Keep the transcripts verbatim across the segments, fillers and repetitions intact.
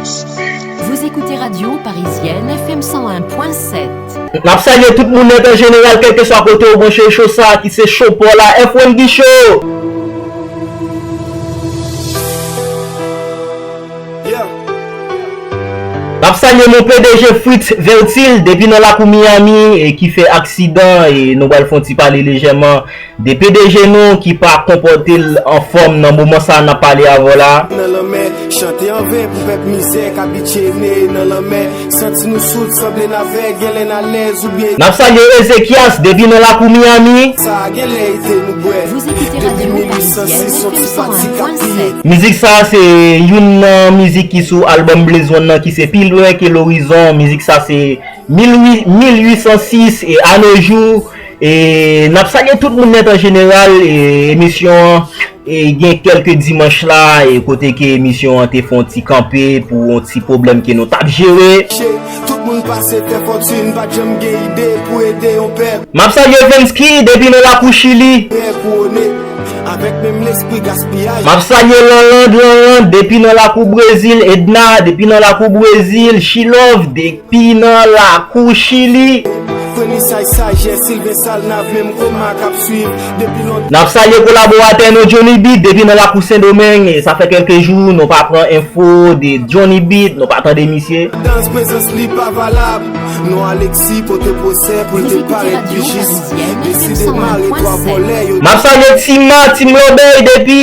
Vous écoutez Radio Parisienne F M cent un point sept. N ap salye tout moun nèt an jeneral, kèlkeswa kote w branche cho sa ki se cho pa w la, F One Guy Show. N ap salye mon P D G Fritz Vertil depi nan lakou Miami e ki fè aksidan e nou pral fè yon ti pale lejèman de P D G nou ki pa konpòte l anfòm nan moman sa n ap pale avè w la. Nan lanmè, chante anven pou pèp mizè k abitye neye nan lanmè. Santi nou soud, sanble n avèg, genlè n alèz oubyen. N ap salye Ezekias depi nan lakou Miami. Sa genlè ede nou bwè. Depi mil uit san sis, yon ti pati k ap piye. Mizik sa se youn nan mizik ki sou albòm Blaze One nan ki se Pi lwen ke lorizon. Mizik sa se mil uit, mil uit san sis e a no jou. E n ap salye tout moun nèt an jeneral. E emisyon an e gen kèlke dimanch la e kote ke emisyon an te fè yon ti kanpe pou yon ti pwoblèm ke nou t ap jere. Tout moun pase fè fòtin, pa t janm gen ide pou ede yon pèp. M ap salye Vensky depi nan lakou Chili. Prè pou one, avèk menm lespri gaspiyaj. M ap salye Lanland, Lanland depi nan lakou Brezil, Edna depi nan lakou Brezil, Chilove depi nan lakou Chili. Frenny Say Sajès, Sylvain Salnav, menm koma k ap swiv depi lontan. N ap salye kolaboratè nou Johnny Beat depi nan lakou Sendomeng. E sa fè kèlke jou nou pa pran enfo de Johnny Beat, nou pa tande misye. Dans prezans li pa valab. Non Alexis pote pwosè pou l te parèt pi jis. Deside mare twa vòlè yo. M ap salye Tima, Team Lòbèy depi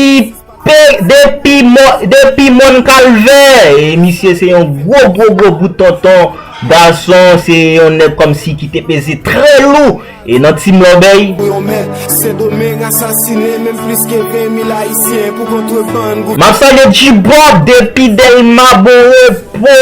Pe, depi mò, depi Mòn Kalvè. E misye se yon gwo, gwo, gwo bout tonton gason. Se yon nèg kòmsi ki te peze trè lou. E nan Team Lòbèy. Pou yon mèt, Sendomeng asasinen menm plis ke ven mil Ayisyen pou kontrebann. M ap salye G-Bob depi Dèlma, Bon Repo,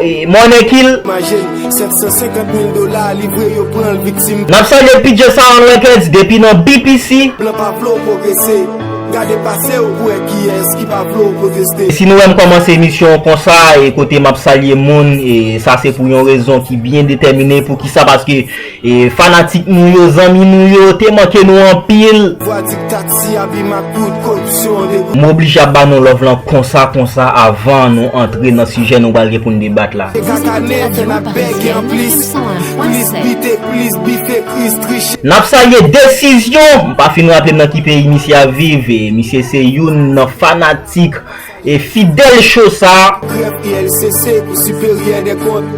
e Mònèkil. Imajine, sèt san senkant mil dola livre, yo pran l viktim. N ap salye P J Sound Records depi nan B P C. Blan pa vle w pwogrese. Gade pase w pou wè kiyès ki pa vle w pwoteste. Si nou wè m kòmanse emisyon an konsa, e kote m ap salye moun, e sa se pou yon rezon ki byen detèmine. Poukisa? Paske e fanatik nou yo, zanmi nou yo, te manke nou anpil. Vwa diktati, abim ak tout koripsyon de. M oblije ap ba nou love lan konsa, konsa avan nou antre nan sijè nou pral gen pou n debat la. Te kakanen, fè n ap bège anplis. Plis bite, plis bife, plis triche. N ap salye Desizyon. M pa fin raple m nan ki peyi misye ap viv. E misye se youn nan fanatik e fidèl cho sa. Grèv I L C C pou Siperyè dè Kont.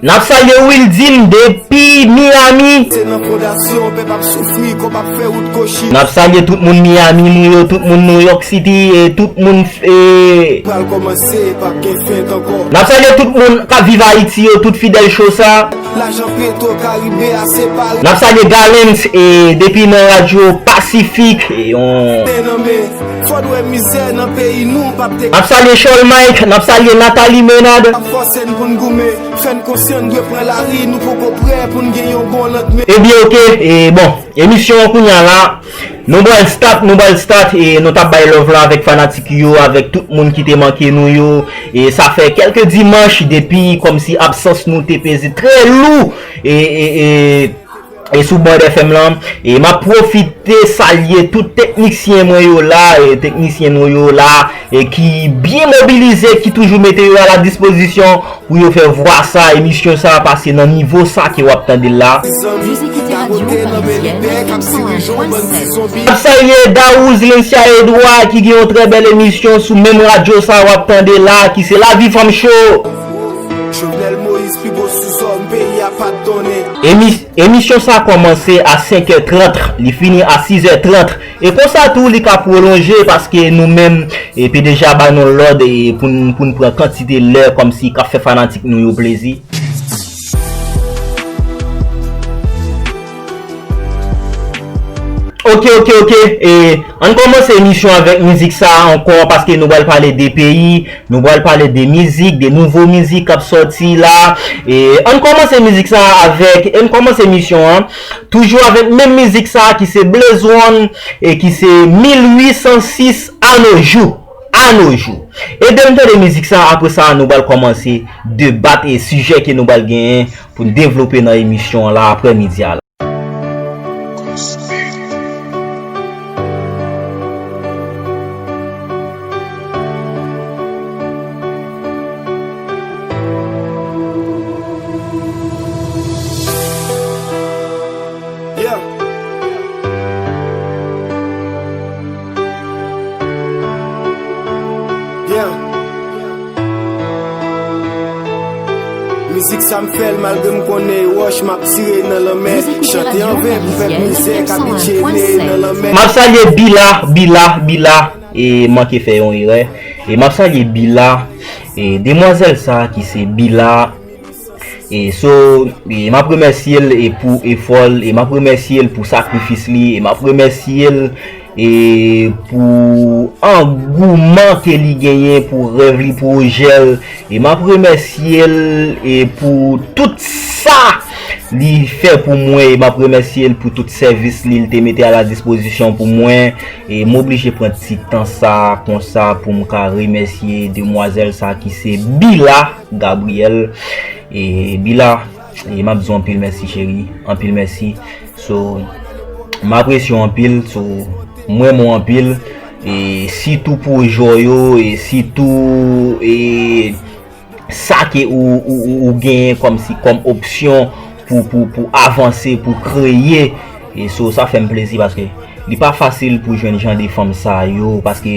N ap salye Wildim depi Miami. Se nan fondasyon pèp ap soufri, kòb ap fè wout kochi. N ap salye tout moun Miami nou yo, tout moun New York City, e tout moun, e pral kòmanse, p ap gen fent ankò. N ap salye tout moun k ap viv Ayiti yo, tout fidèl cho sa. Lajan Petro Karibe a separe. N ap salye Galens, e depi nan Radyo Pasifik, e yon. Te nan men. Fò n wè mizè nan peyi nou p ap te. N ap salye Chòl Mike, n ap salye Nathalie Menard. Ap fòse n pou n goumen, fè n konsyan n dwe pran lari, nou poko prè pou n gen yon bon landmen. Ebyen, oke, e bon, emisyon an kounye a la, nou pral start, nou pral start, e nou t ap bay love la avèk fanatik yo, avèk tout moun ki te manke nou yo, e sa fè kèlke dimanch depi kòmsi absans nou te peze trè lou, e, e, e, e sou Band F M lan. E m ap pwofite salye tout teknisyen mwen yo la, e teknisyen nou yo la, e ki byen mobilize, ki toujou mete yo a la dispozisyon pou yo fè vwa sa, emisyon sa pase nan nivo sa ke w ap tande l la. Vous écoutez Radio Parisienne F M cent un point sept. M ap salye Daouz Lencia Edouard ki gen yon trè bèl emisyon sou menm radyo sa w ap tande la, ki se Lavi Fanm Show. Jovenel Moïse pi gwo sou zòm peyi a pa t donnen. Emi- Emisyon sa kòmanse a senk è trant, li fini a sis è trant. E konsa tou li ka pwolonje paske nou menm, e, P D G a ba nou lòd, e, pou n, pou n pran kantite lè kòmsi k ap fè fanatik nou yo plezi. Oke, oke, oke. E, ann kòmanse emisyon avèk mizik sa ankò paske nou pral pale de peyi. Nou pral pale de mizik, de nouvo mizik k ap sòti la. E ann kòmanse mizik sa avèk, ann kòmanse emisyon an toujou avèk menm mizik sa ki se Blaze One e ki se mil uit san sis a no jou. A no jou. Ede m tande mizik sa, apre sa nou pral kòmanse debat e sijè ke nou pral genyen pou n devlope nan emisyon an la aprè midi a la. Yeah. Mizik sa m fè l malgre m konnen e wòch m ap tire nan lanmè. Chante an ven pou pèp mizè k ap etchene nan lanmè. M ap salye Bila, Bila, Bila, e manke fè yon erè. E m ap salye Bila, e demwazèl sa ki se Bila, e so, e m ap remèsye l e pou efò l, e m ap remèsye l pou sakrifis li, e m ap remèsye l e pou angouman ke li genyen pou rèv li, pwojè l, e m ap remèsye l e pou tout sa li fè pou mwen, e m ap remèsye l pou tout sèvis li l te mete a la dispozisyon pou mwen, e m oblije pran ti tan sa konsa pou m ka remèsye demwazèl sa ki se Bila Gabriel. E Bila, e m ap di w anpil mèsi cheri, anpil mèsi. So, m apresye w anpil, so, m renmen w anpil. E sitou pwojè w yo, e sitou e sa ke ou, ou, ou, ou genyen kòmsi, kòm opsyon pou, pou, pou avanse, pou kreye. E so, sa fè m plezi paske li pa fasil pou jwenn jan de fanm sa yo, paske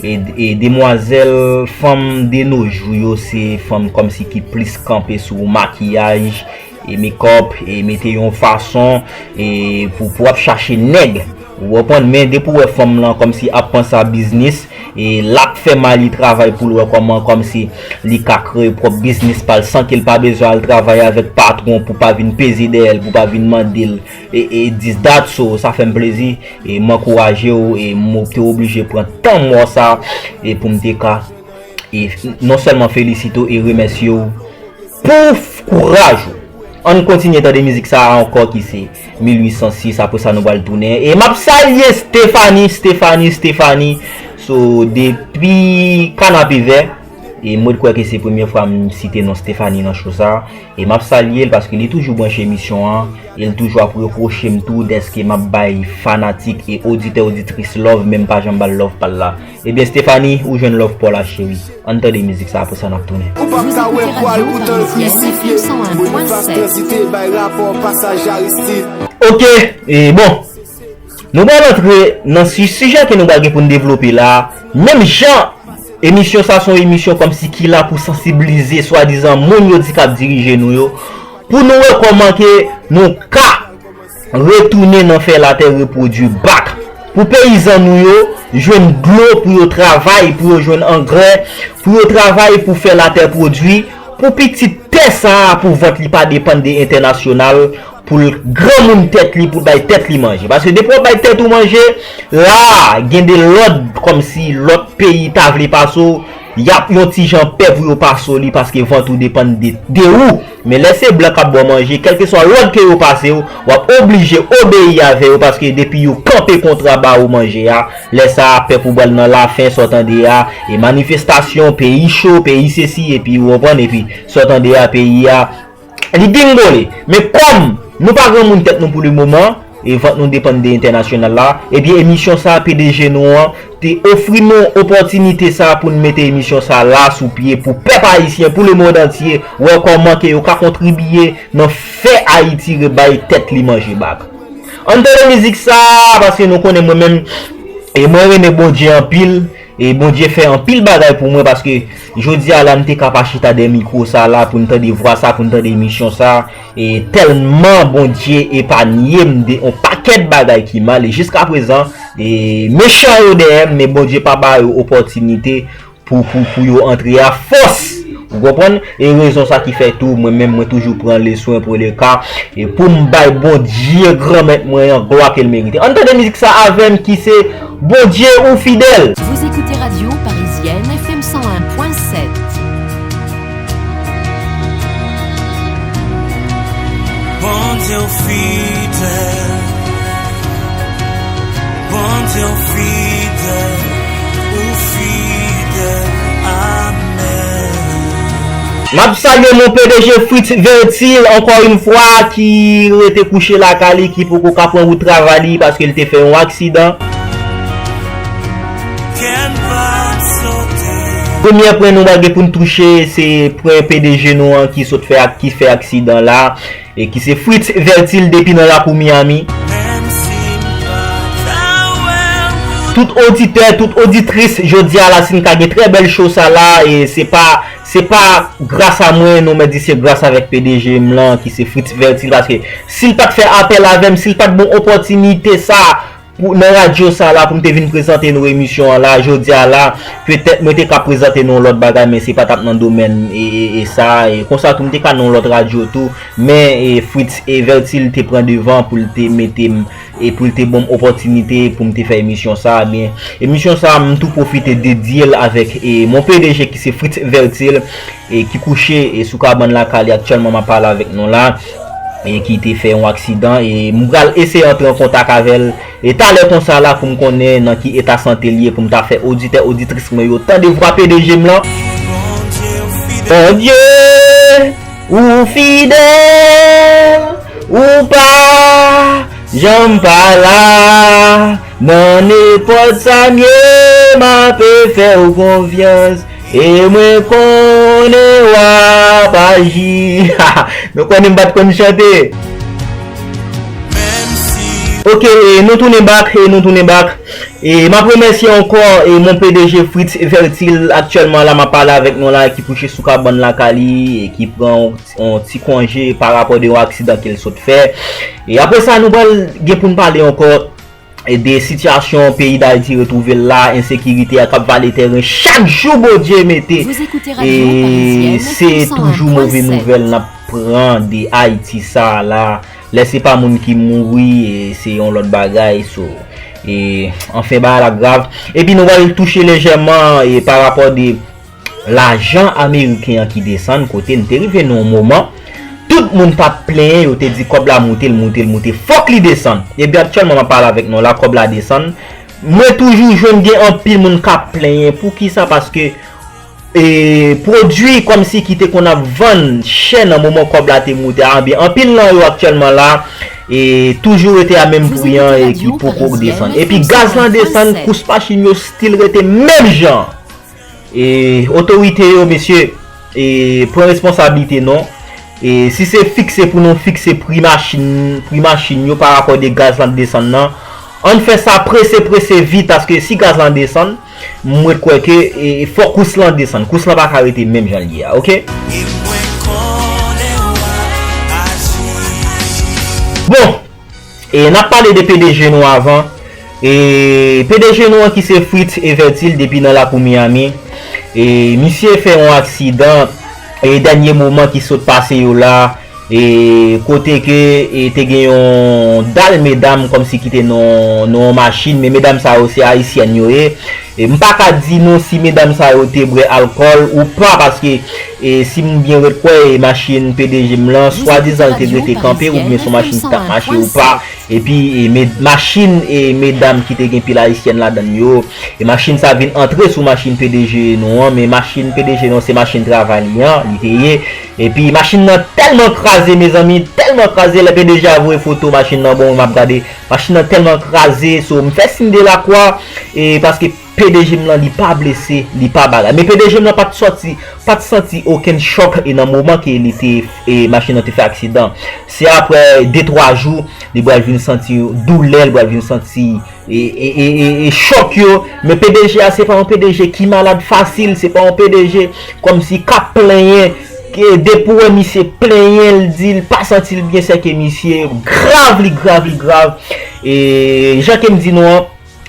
e, e demwazèl, fanm de nos jours yo, se fanm kòmsi ki plis kanpe sou makiyaj, e make-up, e mete yon fason, e pou, pou ap chache nèg. Ou konprann? Men depi w wè fanm lan kòmsi ap panse a biznis, e l ap fè mari travay pou l wè kòman kòmsi li ka kreye pwòp biznis pa l san ke l pa bezwen al travay avèk patwon pou pa vin peze dèyè l, pou pa vin mande l e, e this that, so, sa fè m plezi, e m ankouraje w, e m te oblije pran tan mò sa, e pou m te ka, e non sèlman felisite w e remèsye w pou f-, kouraj ou. Ann kontinye tande mizik sa a ankò ki se mil uit san sis, apre sa nou pral tounen. E m ap salye Stephanie, Stephanie, Stephanie. So, depi Kanapevè, e mwen kwè ke se premye fwa m site non Stephanie nan show sa. E m ap salye l paske li toujou branche emisyon an. E l toujou ap repwoche m tou dèske m ap bay fanatik e oditè oditris love, men m pa janm ba l love pa l la. Ebyen, Stephanie, ou jwenn love pa w la, cheri. Ann tande mizik sa, apre sa n ap tounen. Ou p ap ka wè kwa l poutan l krisifye. Bonifas transite bay rapò pasaj Aristid. Ok, e bon. Nou pral antre nan si-, sijè ke nou pral gen pou n devlope la. Menm jan emisyon sa se yon emisyon kòmsi ki la pou sansibilize swadizan moun yo di k ap dirije nou yo. Pou nou wè kòman ke nou ka retounen nan fè latè repwodui back. Pou peyizan nou yo jwenn dlo, pou yo travay, pou yo jwenn angrè, pou yo travay pou fè latè pwodui, pou pitit tè sa a, pou vant li pa depann de entènasyonal, pou l granmoun tèt li, pou l bay tèt li manje. Paske depi w ap bay tèt ou manje, la, gen de lòd kòmsi lòt peyi ta vle pase w, y ap yon ti jan pè pou yo pase w li paske vant ou depann de, de ou. Men lè se blan k ap ba w manje, kèlkeswa lòd ke yo pase w, w ap oblije obeyi avè yo paske depi yo kanpe kontra ba ou manje a, lè sa a pèp ou pral nan lafen, sa w tande a, e manifestasyon, peyi cho, peyi sesi, epi ou konprann, epi sa w tande a, peyi a, li bingole. Men kòm nou pa granmoun tèt nou pou lemoman, e vant nou depann de entènasyonal la, ebyen emisyon sa a, P D G nou an, te ofri nou opòtinite sa a pou n mete emisyon sa a la sou pye pou pèp ayisyen, pou lemonn antye, wè kòman ke yo ka kontribiye nan fè Ayiti rebay tèt li manje bak. Ann tande mizik sa a, paske nou konnen mwen menm, e mwen renmen Bondye anpil, e Bondye fè anpil bagay pou mwen, paske jodi a la m te ka pa chita dèyè mikwo sa la pou n tande vwa sa, pou n tande emisyon sa, e tèlman Bondye epanye m de yon pakèt bagay ki mal, e jiskaprezan, e mechan yo dèyè m, men Bondye pa ba yo opòtinite pou, pou, pou yo antre a fòs. Ou konprann? E rezon sa ki fè tou, mwen menm, mwen toujou pran leswen pou le ka, e pou m bay Bondye, Granmèt mwen an, glwa ke l merite. Ann tande mizik sa avè m ki se Bondye ou fidèl. Vous écoutez Radio Parisienne F M cent un point sept. Bondye ou fidèl, Bondye ou fidèl, ou fidèl, amèn. M ap salye mon P D G Fritz Vertil, ankò yon fwa, ki rete kouche lakay li, ki poko ka pran wout travay li, paske li te fè yon aksidan. Premye pwen nou pral gen pou n touche, se pwen P D G nou an ki sot fè ak, ki fè aksidan la, e ki se Fritz Vertil depi nan lakou Miami. Menm si m pa ta wè w Tout oditè, tout oditris, jodi a la, si n ka gen trè bèl show sa la, e se pa, se pa gras a mwen, non, men di se gras avèk P D G m lan, ki se Fritz Vertil, paske si l pa t fè apèl avè m, si l pa t bon opòtinite sa, pou, nan radyo sa la, pou m te vin prezante nou emisyon an la, jodi a la, petèt mwen te ka prezante nou yon lòt bagay, men se pa t ap nan domèn e, e, e sa, e konsa tou m te ka nan yon lòt radyo tou, men e, Fritz e Vertil te pran devan pou l te mete m, e pou l te ban m opòtinite pou m te fè emisyon sa, men emisyon sa, m tou pwofite dedye l avèk e, mon P D G ki se Fritz Vertil, e ki kouche e, sou kabann lakay li aktyèlman m ap pale avèk nou la, e ki te fè yon aksidan, e m pral eseye antre an kontak avè l, e talè konsa la pou m konnen nan ki eta sante l ye, pou m ta fè oditè, oditris mwen yo tande vwa P D G m lan. Bondye, ou fidèl, ou pa janm pa la, nan nenpòt sa m ye, m ape fè w konfyans, e mwen konnen w ap aji. Nou konnen m pa t konn chante. Ok, e nou tounen back, e nou tounen back. E m ap remèsye ankò e mon P D G Fritz Vertil, aktyèlman la m ap pale avèk nou la, ki kouche sou kabann lakay li, e ki pran yon, yon ti konje pa rapò de yon aksidan ke l sot fè. E apre sa, nou pral gen pou n pale ankò e de sitiyasyon peyi Dayiti retwouve l la, ensekirite a k ap vale tèren chak jou Bondye mete. E se toujou move nouvèl n ap pran de Ayiti sa a la. Lè se pa moun ki mouri, e se yon lòt bagay. So, e anfen, bagay la grav. Epi nou pral touche lejèman e pa rapò de lajan ameriken an ki desann, kote n te rive nan yon moman, tout moun t ap plenyen, yo te di kòb la moute, l moute, l moute, fòk li desann. Epi aktyèlman m ap pale avèk nou la, kòb la desann. Mwen toujou jwenn gen anpil moun k ap plenyen. Poukisa? Paske e pwodui kòmsi ki te konn ap vann chè nan moman kòb la te moute a, ebyen anpil nan yo aktyèlman la e toujou rete a menm pri an e ki poko desann. Epi gaz lan desann, kous machin yo still rete menm jan. E otorite yo, mesye, e pran responsablite non. E si se fikse pou nou fikse pri machin, pri machin yo pa rapò de gaz lan desann nan, ann fè sa prese, prese, vit, paske si gaz lan desann, mwen kwè ke e, fò kous lan desann. Kous lan pa ka rete menm jan l ye a, ok? Bon, e n ap pale de P D G nou avan. E P D G nou an ki se Fritz Evertil depi nan lakou Miami. E misye fè yon aksidan e dènye moman ki sot pase yo la. E kote ke e te gen yon dal medam kòmsi ki te nan nan yon machin, men medam sa yo se ayisyèn yo ye. E m pa ka di nou si medam sa yo te bwè alkòl ou pa, paske e si m byen ret kwè, e machin P D G m lan swadizan l te rete kanpe oubyen se yon machin ki t ap mache ou pa. Epi e me- machin e medam ki te gen pil ayisyèn ladan l yo, e machin sa vin antre sou machin P D G nou an, men machin P D G nou an se machin travay li an li te ye. Epi machin nan tèlman kraze, mezanmi, tèlman kraze, lè P D G a voye foto machin nan ban mwen, m ap gade, machin nan tèlman kraze, so m fè siy de lakwa, e paske P D G m lan li pa blese, li pa bagay. Men P D G m lan pa t sòti, pa t santi okenn chòk e nan moman ke li te, e machin nan te fè aksidan. Se aprè de twa jou, li pral vin santi doulè, li pral vin santi e, e, e, e, e chòk yo. Men P D G a se pa yon P D G ki malad fasil, se pa yon P D G kòmsi k ap plenyen. Ke depi w wè misye plenyen, l di l pa santi l byen, sèke misye grav, li grav, li grav. E jan ke m di nou an,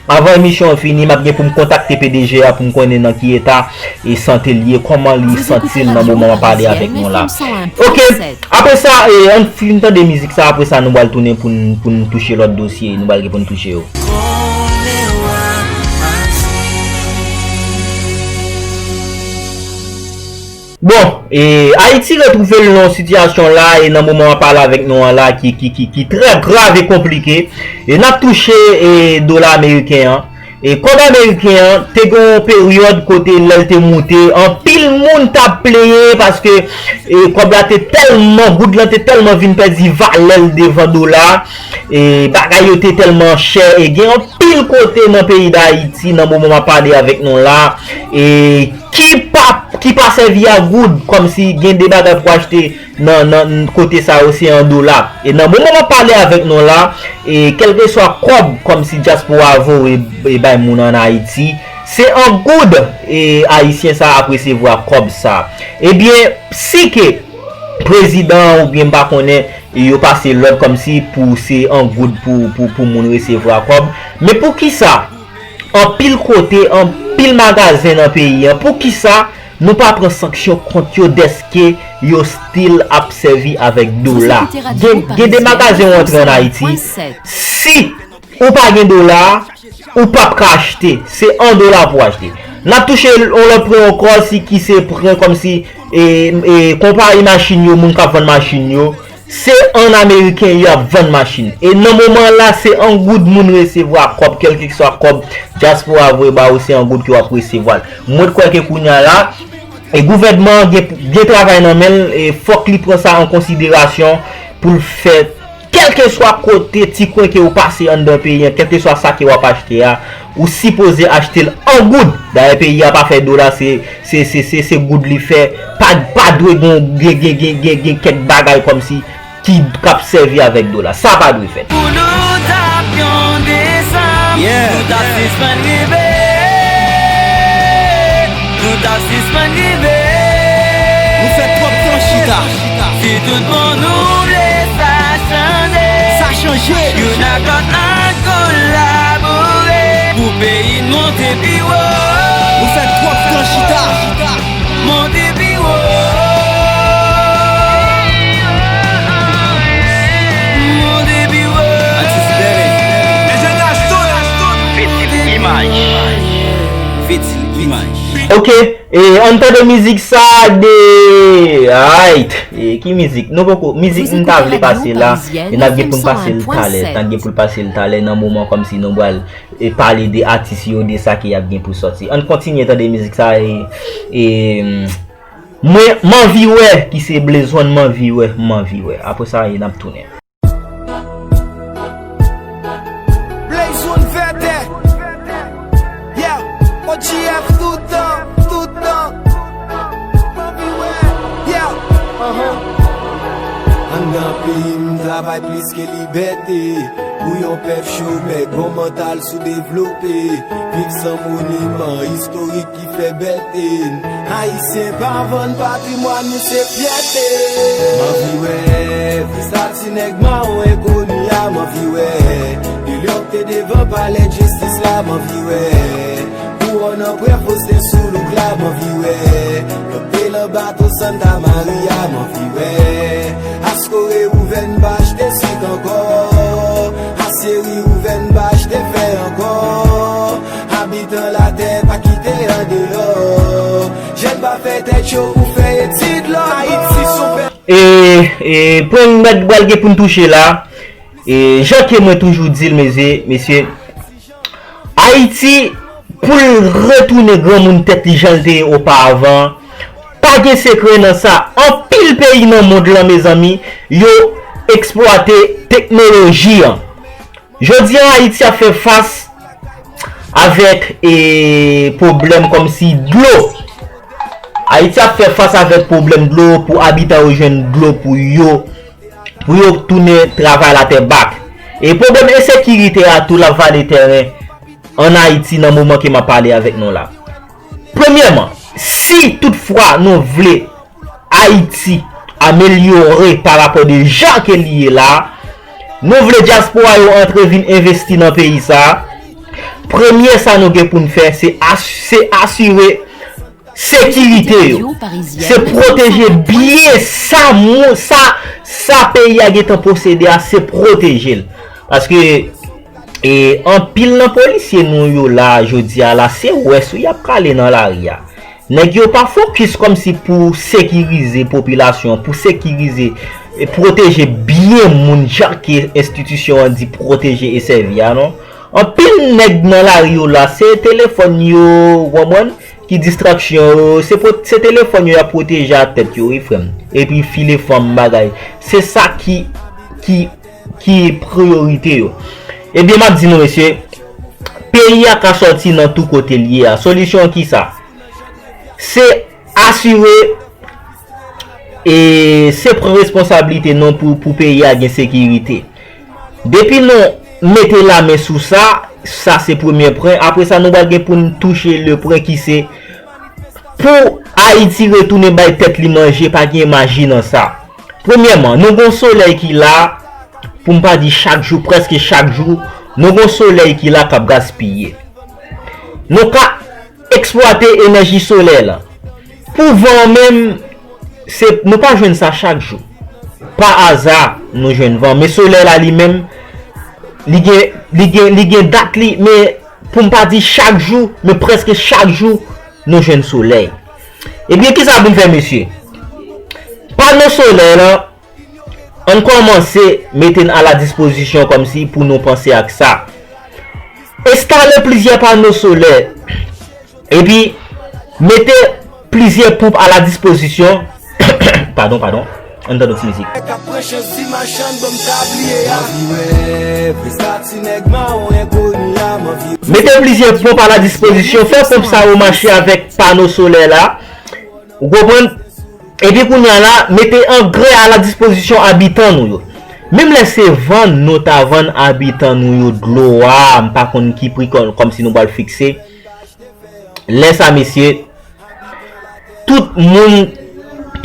avan emisyon an fini, m ap gen pou m kontakte P D G a pou m konnen nan ki eta e sante l ye, kòman li santi l nan moman m ap pale avèk nou la. Ok, apre sa, e, ann fin tande mizik sa, apre sa nou pral tounen pou n, pou n touche lòt dosye, nou pral gen pou n touche yo. Bon, e, Ayiti retwouve l nan yon sitiyasyon la, e nan moman w ap pale avèk nou an la, ki, ki, ki, ki trè grav e konplike. E n ap touche, e, dola ameriken an. E kòb ameriken an te gen yon peryòd kote lè l te moute, anpil moun t ap plenyen paske, e, kòb la te tèlman, goud lan te tèlman vin pèdi valè l devan dola, e bagay yo te tèlman chè, e gen anpil kote nan peyi Dayiti, nan moman m ap pale avèk nou la, e ki pa, ki pa sèvi a goud, kòmsi gen de bagay pou achte nan, nan kote sa yo se an dola. E nan moman m ap pale avèk nou la, e kèlkeswa kòb kòmsi dyaspora a voye e bay moun ann Ayiti, se an goud e ayisyen sa ap resevwa kòb sa. Ebyen, si ke prezidan an oubyen m pa konnen, yo pase lòd kòmsi pou se an goud pou, pou, pou moun resevwa kòb. Men poukisa anpil kote, anpil magazen nan peyi an, poukisa nou pa pran sanksyon kont yo dèske yo still ap sèvi avèk dola? Gen, gen de magazen ou antre ann Ayiti, si ou pa gen dola, ou p ap ka achte. Se an dola pou achte. N ap touche yon lòt pwen ankò, si ki se pwen kòmsi e, e, konpayi machin yo, moun k ap vann machin yo, se an ameriken y ap vann machin. E nan moman la, se an goud moun resevwa kòb, kèlkeswa kòb dyaspora voye ba ou, se an goud ke w ap resevwa l. Mwen kwè ke kounye a la, e gouvènman an gen, gen travay nan men l, e fòk li pran sa an konsiderasyon pou l fè, kèlkeswa kote, ti kwen ke w pase anndan peyi an, kèlkeswa sa ke w ap achte a, ou sipoze achte l an goud. Dayè, peyi a pa fè dola, se, se, se, se, se goud li fè. Pa, pa dwe gen, gen, gen, gen, gen, gen kèk bagay kòmsi ki, k ap sèvi avèk dola. Sa pa dwe fèt. Pou nou t ap yon desanm, yeah, nou t ap sispann rive. Nou t ap sispann rive. Nou fè twòp tan chita. Si tout bon nou vle sa chanje. Sa chanje. Youn ak lòt n a kolabore. Pou peyi n monte pi wo. Nou fè twòp tan chita. Monte pi wo. Monte pi wo. Atis Bèlè. Enjenyè Stone. Fetil Imaj. Fetil Imaj. Ok, e ann tande mizik sa de. Ayt, e ki mizik? Nou poko, mizik m ta vle pase la, e n ap gen pou n pase l talè, n ap gen pou n pase l talè nan moman kòmsi nou pral e pale de atis yo, de sa ke y ap gen pou sòti. Ann kontinye tande mizik sa e, e mwen, m anvi wè, ki se Blaze One, m anvi wè, m anvi wè. Apre sa, e n ap tounen. Blaze One Vètè. Yeah. O G F toutan, toutan. M anvi wè. Yeah. Uh-huh. Anndan peyi m, travay plis ke libète. Pou yon pèp chomè, gon mantal soudevlope. Viv san moniman istorik ki fè bèlte n. Ayisyen pa vann patrimwàn nou, se fyète n. M anvi wè vistati nèg mawon enkoni a, m anvi wè. Delè k te devan palè jistis la, m anvi wè. Kouwòn an prè fos te sou louk la, m anvi wè. Lòt te lan bato Santa Maria, m anvi wè. Askore ouvè n pa achte sik ankò. Asyeri ouvè n pa achte fè ankò. Abitan latè pa kite andeyò. Jèn pa fè tèt cho pou fè etid lò. Ayiti se yon pè- E, e, pwen m pral gen pou n touche la. E, jan ke mwen toujou di l, mezye, mesye, Ayiti, pou l retounen granmoun tèt li jan l te ye opavan, pa gen sekrè nan sa. Anpil peyi nan mond lan, mezanmi, yo eksplwate teknoloji an. Jodi an, Ayiti ap fè fas avèk, e, pwoblèm kòmsi dlo. Ayiti ap fè fas avèk pwoblèm dlo pou abitan yo jwenn dlo pou yo, pou yo tounen travay latè bak. E pwoblèm ensekirite a tou l ap vale tèren ann Ayiti nan moman ke m ap pale avèk nou la. Premyèman, si toutfwa nou vle Ayiti amelyore pa rapò de jan ke li ye la, nou vle dyaspora yo antre vin envesti nan peyi sa, premye sa nou gen pou n fè, se as-, se asire sekirite yo. Se pwoteje byen sa moun, sa, sa peyi a gentan posede a, se pwoteje l. Paske, e, anpil nan polisye nou yo la, jodi a la, se wès wi y ap kale nan lari a. Nèg yo pa fokis kòmsi pou sekirize popilasyon, pou sekirize e pwoteje byen moun jan ke enstitisyon an di pwoteje e sèvi a, non. Anpil nèg nan lari yo la, se telefòn yo, w konprann, ki distraksyon yo, se po-, se telefòn yo y ap pwoteje ak tèt yo, wi, frè m. Epi file fanm bagay. Se sa ki, ki, ki priyorite yo. Ebyen, m ap di nou, mesye, peyi a ka sòti nan tou kote l ye a. Solisyon an ki sa? Se asire e se pran responsablite nou pou, pou peyi a gen sekirite. Depi nou mete lamen sou sa, sa se premye pwen. Apre sa, nou pral gen pou n touche le pwen ki se pou Ayiti retounen bay tèt li manje, pa gen maji nan sa. Premyèman, nou gon solèy ki la, pou m pa di chak jou, prèske chak jou, nou gon solèy ki la k ap gaspiye. Nou ka eksplwate enèji solèy la. Pou van an menm, se, nou pa jwenn sa chak jou. Pa aza, nou jwenn van. Men solèy la li menm, li gen, li gen, li gen dat li, men pou m pa di chak jou, men prèske chak jou, nou jwenn solèy. Ebyen, kisa pou n fè, mesye? Pano solèy la, ann kòmanse mete n a la dispozisyon kòmsi pou nou panse ak sa. Enstale plizyè pano solè, epi mete plizyè ponp a la dispozisyon. Padon, padon. Ann tande yon ti mizik. K ap pran chans di machann ban m tabliye a. M anvi wè presta ti nèg mawon enkoni a, m anvi. Mete plizyè ponp a la dispozisyon, fè ponp sa yo mache avèk pano solè la. Ou konprann? Epi kounye a la, mete angrè a la dispozisyon abitan nou yo. Menm lè se vann nou ta vann abitan nou yo dlo a, m pa konn ki pri kò-, kòmsi nou pral fikse. Lè sa, mesye, tout moun,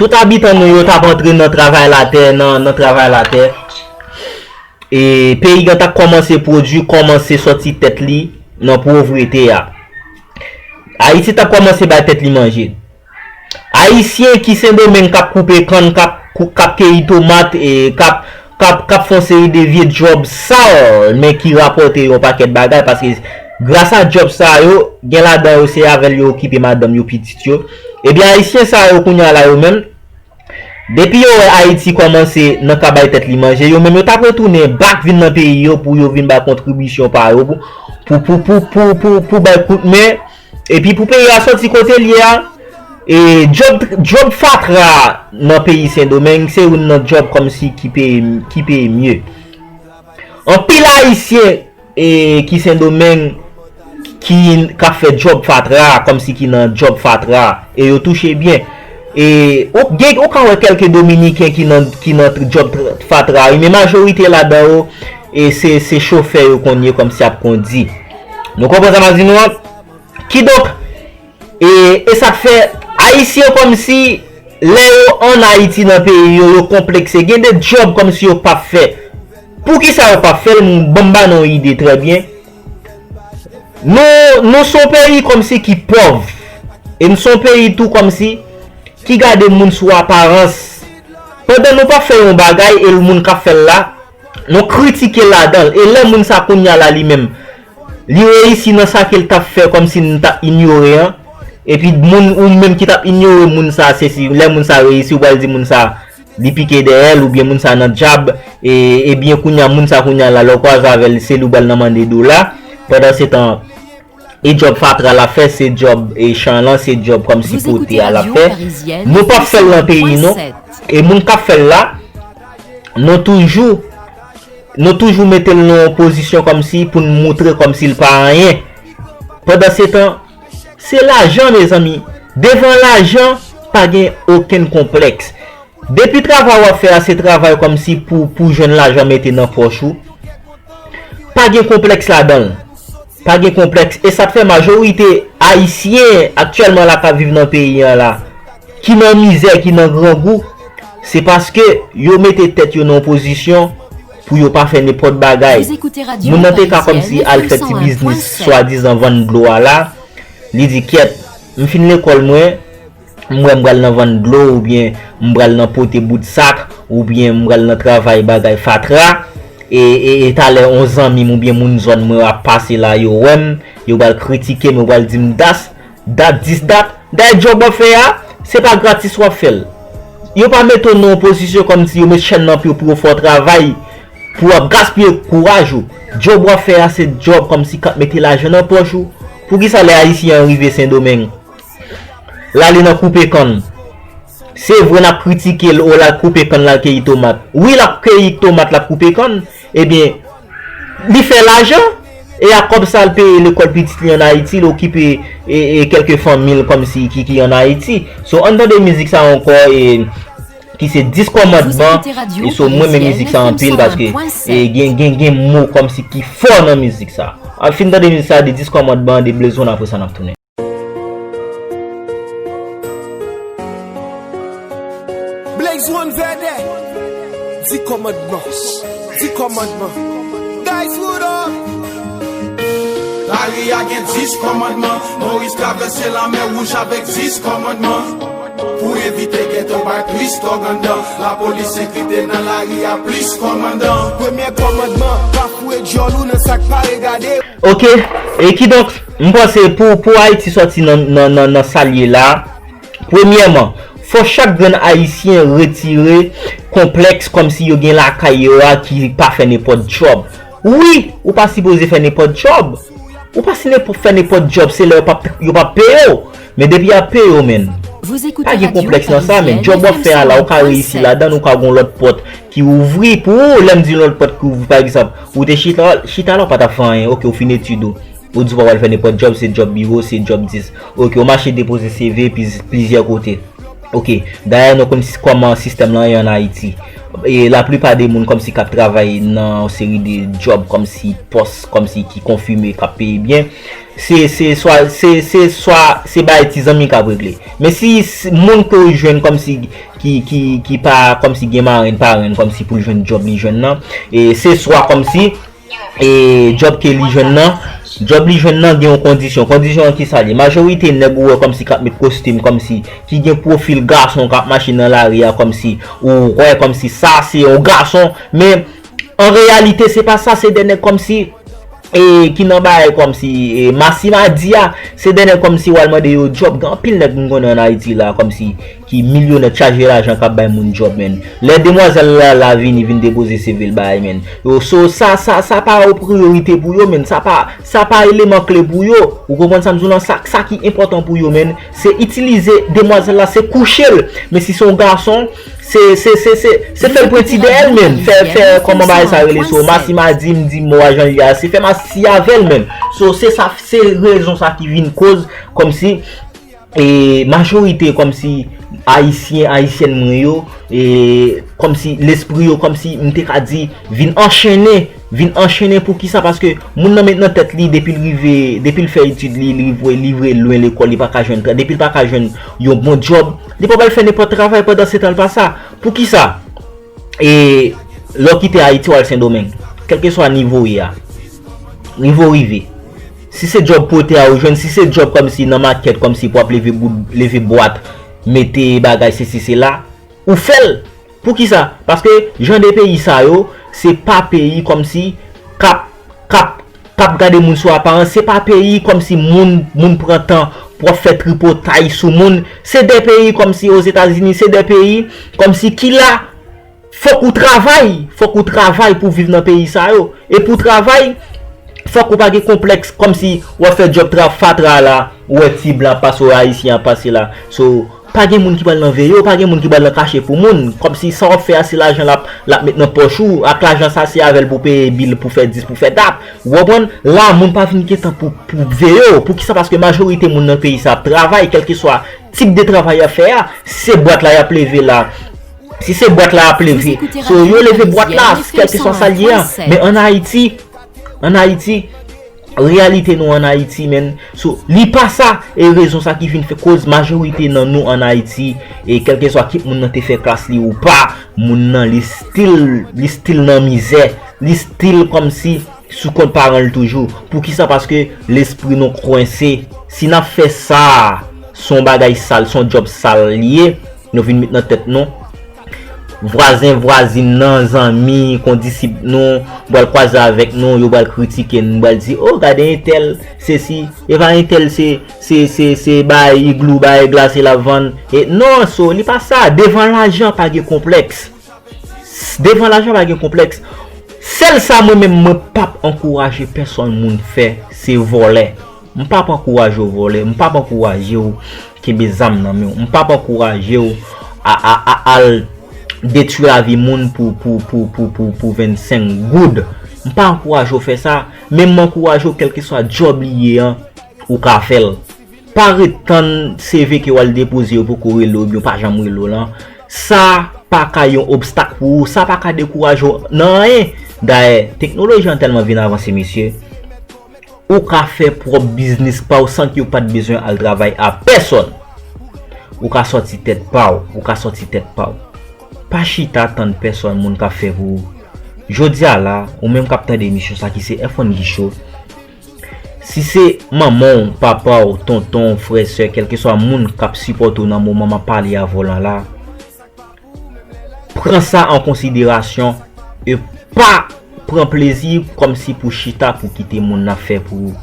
tout abitan nou yo t ap antre nan travay latè, nan, nan travay latè. E peyi an t ap kòmanse pwodui, kòmanse sòti tèt li nan povrete a. Ayiti t ap kòmanse bay tèt li manje. Ayisyen ki Sendomeng k ap koupe kann, k ap, k ap keyi tomat, e k ap, k ap, k ap fè yon seri de vye djòb sal, men ki rapòte yon pakèt bagay, paske gras a djòb sa yo, gen ladan yo se avè l yo okipe madanm yo, pitit yo. Ebyen, Ayisyen sa yo kounye a la yo menm, depi yo wè Ayiti kòmanse nan ka bay tèt li manje, yo menm yo t ap retounen bak vin nan peyi yo pou yo vin bay kontribisyon pa yo pou, pou, pou, pou, pou, pou, pou bay kout men, epi pou peyi a sòti kote l ye a. E djòb, djòb fatra nan peyi Sendomeng, se youn nan djòb kòmsi ki peye, ki peye mye. Anpil Ayisyen e ki Sendomeng ki, k ap fè djòb fatra, kòmsi ki nan djòb fatra, e yo touche byen. E ou gen, ou ka wè kèlke Dominiken ki nan, ki nan djòb tra-, fatra, wi, men majorite ladan yo, e se, se chofè yo konn ye kòmsi ap kondi. Nou konprann sa m ap di nou an? Kidonk, e, e sa k fè Ayisyen kòmsi lè yo ann Ayiti nan peyi yo, yo konplekse. Gen de djòb kòmsi yo p ap fè. Poukisa yo p ap fè l? M, ban m ba nou yon ide trè byen. Nou, nou se yon peyi kòmsi ki pòv. E n se yon peyi tou kòmsi ki gade moun sou aparans. Pandan nou p ap fè yon bagay e l moun k ap fè l la, nou kritike ladan l. E lè moun sa kounye a la li menm, li reyisi nan sa ke l t ap fè kòmsi n t ap inyore an. Epi moun ou menm ki t ap inyore moun sa, se si lè moun sa reyisi, ou pral di moun sa li pike dèyè l, oubyen moun sa nan djab, e, ebyen kounye a, moun sa kounye a la, lè w kwaze avè l, se li w pral nan mande dola. Pandan se tan, e djòb fatra l ap fè, se djòb e chan lan, se djòb kòmsi pote a l ap fè. Nou p ap fè l nan peyi nou. E moun k ap fè l la, nou toujou, nou toujou mete l nan yon pozisyon kòmsi pou n moutre kòmsi l pa anyen. Pandan se tan, se lajan, mezanmi. Devan lajan, pa gen okenn konplèks. Depi travay w ap fè a, se travay kòmsi pou, pou jwenn lajan mete nan pòch ou. Pa gen konplèks ladan l. Pa gen konplèks. E sa k fè majorite Ayisyen aktyèlman la k ap viv nan peyi an la, ki nan mizè, ki nan grangou, se paske yo mete tèt yo nan yon pozisyon pou yo pa fè nenpòt bagay. Moun nan te ka kòmsi al fè ti biznis, swadizan vann dlo a la, li di, "Kyèt, m fin lekòl mwen, m wè m pral nan vann dlo, oubyen m pral nan pote bout sak, oubyen m pral nan travay bagay fatra, e, e, e talè yon zanmi m oubyen moun zòn mwen ap pase la, yo wè m, yo pral kritike m, yo pral di m das, dat, dis, dat." Dayè djòb w ap fè a, se pa gratis w ap fè l. Yo pa mete w nan yon pozisyon kòmsi yo met chèn nan pye w pou yo fè w travay, pou w ap gaspiye kouraj ou. Djòb w ap fè a, se djòb kòmsi k ap mete lajan nan pòch ou. Poukisa lè Ayisyen an rive Sendomeng, l ale nan koupe kann? Se vre n ap kritike l, o, l al koupe kann, l al keyi tomat. Wi, l ap keyi tomat, l ap koupe kann. Ebyen, li fè lajan. E ak kòb sa l peye lekòl pitit li ann Ayiti, l okipe e, e kèlke fanmi l kòmsi ki, ki ann Ayiti. So, ann tande mizik sa ankò, e, ki se Dis Kòmandman. E so, mwen renmen mizik sa anpil paske e, gen, gen, gen mo kòmsi ki fò nan mizik sa. An fin tande mizik sa, de Dis Kòmandman, de Blaze One, apre sa n ap tounen. Blaze One Vèdè. Di kòmandman. Di kòmandman. Guys, what up? Lari a gen dis kòmandman. Moyiz travèse lanmè wouj avèk dis kòmandman. Pou evite geto bay plis tòg anndan. Lapolis enkripte nan lari a plis kòmandan. Premye kòmandman, pa foure djòl ou nan sa k pa regade. Ok, e kidonk, m panse pou, pou Ayiti sòti nan, nan, nan, nan sa l ye la, premyèman, fò chak grenn Ayisyen retire konplèks kòmsi yo gen lakay yo a ki pa fè nenpòt djòb. Wi, ou pa sipoze fè nenpòt djòb. Ou pa si nenpòt fè nenpòt djòb, se lè yo p ap, yo p ap peye w. Men depi y ap peye w, menn. Pa gen konplèks nan sa, menn. Djòb w ap fè a la, ou ka reyisi ladan l, ou ka gon lòt pòt ki ouvri pou ou. Lè m di yon lòt pòt ki ouvri, pa egzanp, ou te chita, chita la, ou pa t ap fè anyen. Ok, ou fin etid ou. Ou di w pa pral fè nenpòt djòb, se djòb biwo, se djòb dis. Ok, ou mache depoze C V pliz-, plizyè kote. Ok, dayè nou konn si, kòman sistèm lan ye ann Ayiti. E laplipa de moun kòmsi k ap travay nan yon seri de djòb kòmsi pòs, kòmsi ki konfime, k ap peye byen. Se, se swa, se, se swa, se bay ti zanmi k ap regle. Men si, si moun ke w jwenn kòmsi ki, ki, ki pa, kòmsi gen marenn parenn, kòmsi pou l jwenn djòb li jwenn nan, e se swa kòmsi, e djòb ke li jwenn nan, djòb li jwenn nan gen yon kondisyon. Kondisyon an ki sa l ye? Majorite nèg ou wè kòmsi k ap met kostim, kòmsi ki gen pwofil gason k ap mache nan lari a, kòmsi ou wè kòmsi sa se yon gason, men an reyalite se pa sa, se de nèg kòmsi e ki nan bagay kòmsi e masimadi a, se de nèg kòmsi w al mande yo djòb. Gen anpil nèg m konnen ann Ayiti la kòmsi ki milyonè, k chaje lajan, k ap bay moun djòb, menn. Lè demwazèl la, la vini, vin depoze C V l bay, menn. Yo, so, sa, sa, sa pa yon priyorite pou yo, menn. Sa pa, sa pa eleman kle pou yo. Ou konprann sa m di w lan? Sa, sa ki enpòtan pou yo, menn, se itilize demwazèl la, se kouche l. Men si se yon gason, se, se, se, se, se fè l pwenti dèyè l, menn. Fè, fè, kòman bagay sa rele? So, masimadi, m di mo a jan l ye a, se fè masi avè l, menn. So, se sa, se rezon sa ki vin koz, kòmsi e majorite kòmsi Ayisyen, Ayisyèn mwen yo, e kòmsi lespri yo, kòmsi m te ka di, vin anchennen, vin anchennen. Poukisa? Paske moun nan met nan tèt li, depi l rive, depi l fè etid li, li vwe, li vwe lwen lekòl, li pa ka jwenn tra-, depi l pa ka jwenn yon bon djòb, li pa pral fè nenpòt travay pandan se tan l pa sa. Poukisa? E lè w kite Ayiti, w al Sendomeng, kèlkeswa nivo w ye a, nivo w rive, si se djòb pote a ou jwenn, si se djòb kòmsi nan makèt, kòmsi pou w ap leve boud, leve bwat, mete bagay, sesi, sela, ou fè l. Poukisa? Paske jan de peyi sa yo, se pa peyi kòmsi k ap, k ap, k ap gade moun sou aparans, se pa peyi kòmsi moun, moun pran tan pou ap fè tripotay sou moun. Se de peyi kòmsi Ozetazini, se de peyi kòmsi ki la, fòk ou travay, fòk ou travay pou viv nan peyi sa yo. E pou travay, fòk ou pa gen konplèks kòmsi w ap fè djòb tra-, fatra la, ou wè ti blan ap pase, ou wè ayisyen ap pase la. So, pa gen moun ki pral nan veye w, pa gen moun ki pral nan kache pou moun. Kòmsi sa w ap fè a, se lajan l ap, l ap met nan pòch ou. Ak lajan sa, se avè l pou peye bil, pou fè dis, pou fè dat. Ou konprann? La, moun pa vin gen tan pou, pou veye w. Poukisa? Paske majorite moun nan peyi sa ap travay, kèlkeswa tip de travay y ap fè a. Si se bwat la y ap leve la, si se bwat la ap leve, so, yo leve bwat la, kèlkeswa sa l ye a. Men ann Ayiti, ann Ayiti, reyalite nou ann Ayiti, menn. So, li pa sa, e rezon sa ki vin fè koz majorite nan nou ann Ayiti, e kèlkeswa kit moun nan te fè klas li ou pa, moun nan li still, li still nan mizè, li still kòmsi sou kont paran l toujou. Poukisa? Paske lespri nou kwense. Si n ap fè sa, se yon bagay sal, se yon djòb sal li ye, nou vin met nan tèt nou. Vwazen, vwazin nan, zanmi, kondisip nou, pral kwaze avèk nou, yo pral kritike n, pral di, "O, gade entèl, sesi, e pa entèl se, se, se, se bay iglou, bay glase l ap vann." E non, so, li pa sa. Devan lajan, pa gen konplèks. Devan lajan, pa gen konplèks. Sèl sa mwen menm, mwen p ap ankouraje pèsonn moun fè, se vòlè. M p ap ankouraje w vòlè, m p ap ankouraje w kenbe zam nan men w, m p ap ankouraje w a, a, a al detwi lavi moun pou, pou, pou, pou, pou, pou vennsenk goud. M pa ankouraje w fè sa, men m ankouraje w kèlkeswa djòb li ye an, ou ka fè l. Pa ret tann C V ke w al depoze yo poko rele w oubyen yo pa janm rele w lan. Sa pa ka yon obstak pou ou, sa pa ka dekouraje w nan anyen. Dayè, teknoloji an tèlman vin avanse, mesye. Ou ka fè pwòp biznis pa w san ke w pa t bezwen al travay a pèsòn. Ou ka sòti tèt pa w, ou ka sòti tèt pa w. Pa chita tann pèsòn moun k ap fè pou ou. Jodi a la, ou menm k ap tande emisyon sa ki se F one Guicho, si se manman w, papa w, tonton w, frè, sè, kèlkeswa moun k ap sipòte w nan moman m ap pale avè w lan la, pran sa an konsiderasyon e pa pran plezi kòmsi pou chita pou kite moun nan fè pou ou.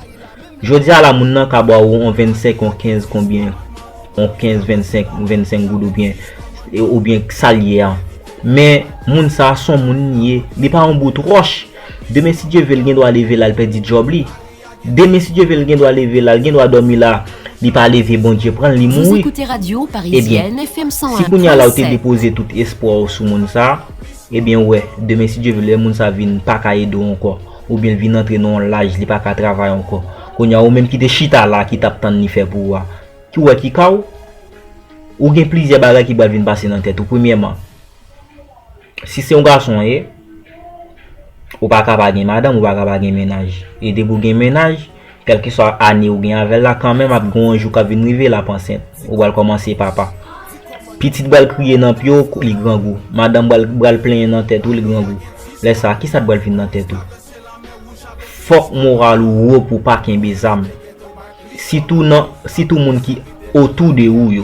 Jodi a la, moun nan ka ba ou yon vennsenk, yon kenz, konbyen, yon kenz, vennsenk, vennsenk goud oubyen, oubyen sa l ye a. Men, moun sa a se yon moun li ye, li pa yon bout wòch. Demen, si Dye vle, l gen dwa leve la, l pèdi djòb li. Demen, si Dye vle, l gen dwa leve la, l gen dwa dòmi la, li pa leve, Bondye pran l, li mouri. Ebyen, si kounye a la ou te depoze tout espwa w sou moun sa, ebyen, w wè, demen, si Dye vle, lè moun sa vin pa ka ede w ankò, oubyen l vin antre nan yon laj, li pa ka travay ankò. Kounye a, ou menm ki te chita la, ki t ap tann li fè pou ou a, ki w wè ki ka w, ou gen plizyè bagay ki pral vin pase nan tèt ou. Premyèman, si se yon gason w ye, ou pa ka pa gen madanm, ou pa ka pa gen mennaj. E depi w gen mennaj, kèlkeswa ane ou gen avè l la, kanmenm ap gen yon jou k ap vin rive, l ap ansent. Ou pral kòmanse papa. Pitit pral kriye nan pye w, li grangou. Madanm pral, pral plenyen nan tèt ou, li grangou. Lè sa a, kisa k pral vin nan tèt ou? Fòk moral ou wo pou w pa kenbe zam. Sitou nan, sitou moun ki otou de ou yo.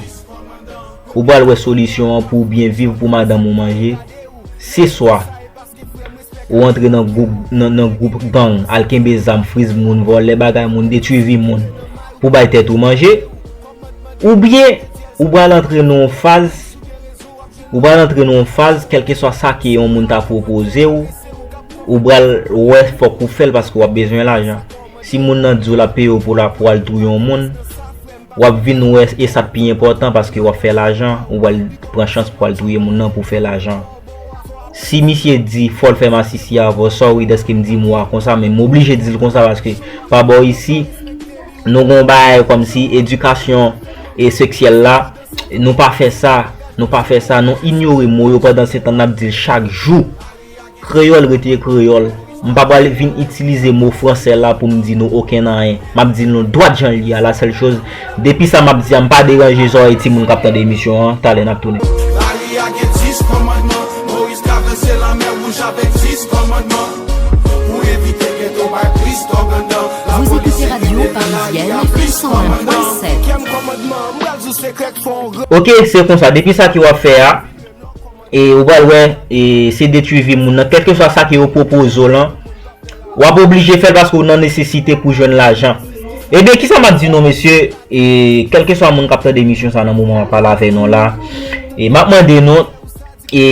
Ou pral wè solisyon an pou w byen viv, pou madanm ou manje. Se swa ou antre nan gwoup, nan, nan gwoup gang, al kenbe zam, friz moun, vòlè bagay moun, detwi vi moun, pou bay tèt ou manje. Oubyen, ou pral antre nan yon faz, ou pral antre nan yon faz, kèlkeswa sa ke yon moun ta pwopoze w, ou pral wè fòk ou fè l paske w ap bezwen lajan. Si moun nan di w l ap peye w pou la, pou al touye yon moun, w ap vin wè e sa k pi enpòtan paske w ap fè lajan, ou pral pran chans pou al touye moun nan pou fè lajan. Si misye di fò l fè masisi avè w, sorry dèske m di mo a konsa, men m oblije di l konsa paske pa bò isi, nou gon bagay kòmsi edikasyon e seksyèl la, nou pa fè sa, nou pa fè sa, nou inyore mo yo pandan se tan n ap di l chak jou. Kreyòl rete kreyòl. M pa pral vin itilize mo fransè la pou m di nou okenn anyen. M ap di nou dwat jan l ye a. La sèl choz, depi sa m ap di a, m pa deranje zòrèy timoun k ap tande emisyon an. Talè n ap tounen. Bali a gen dis kòmandman. Moyiz travèse lanmè wouj avèk dis kòmandman. Pou evite geto bay plis tògandan. Lapolis ekipe bandi a plis kòmandman. Senkyèm kòmandman, m pral di w sekrè k fè w gran. Ok, se konsa. Depi sa ke w ap fè a, e ou pral wè, e se detwi vi moun nan, kèlkeswa sa ke yo pwopoze w lan, w ap oblije fè l paske w nan nesesite pou jwenn lajan. Ebyen, kisa m ap di nou, mesye, e kèlkeswa moun k ap tande emisyon sa nan moman m ap pale avè nou la, e m ap mande nou, e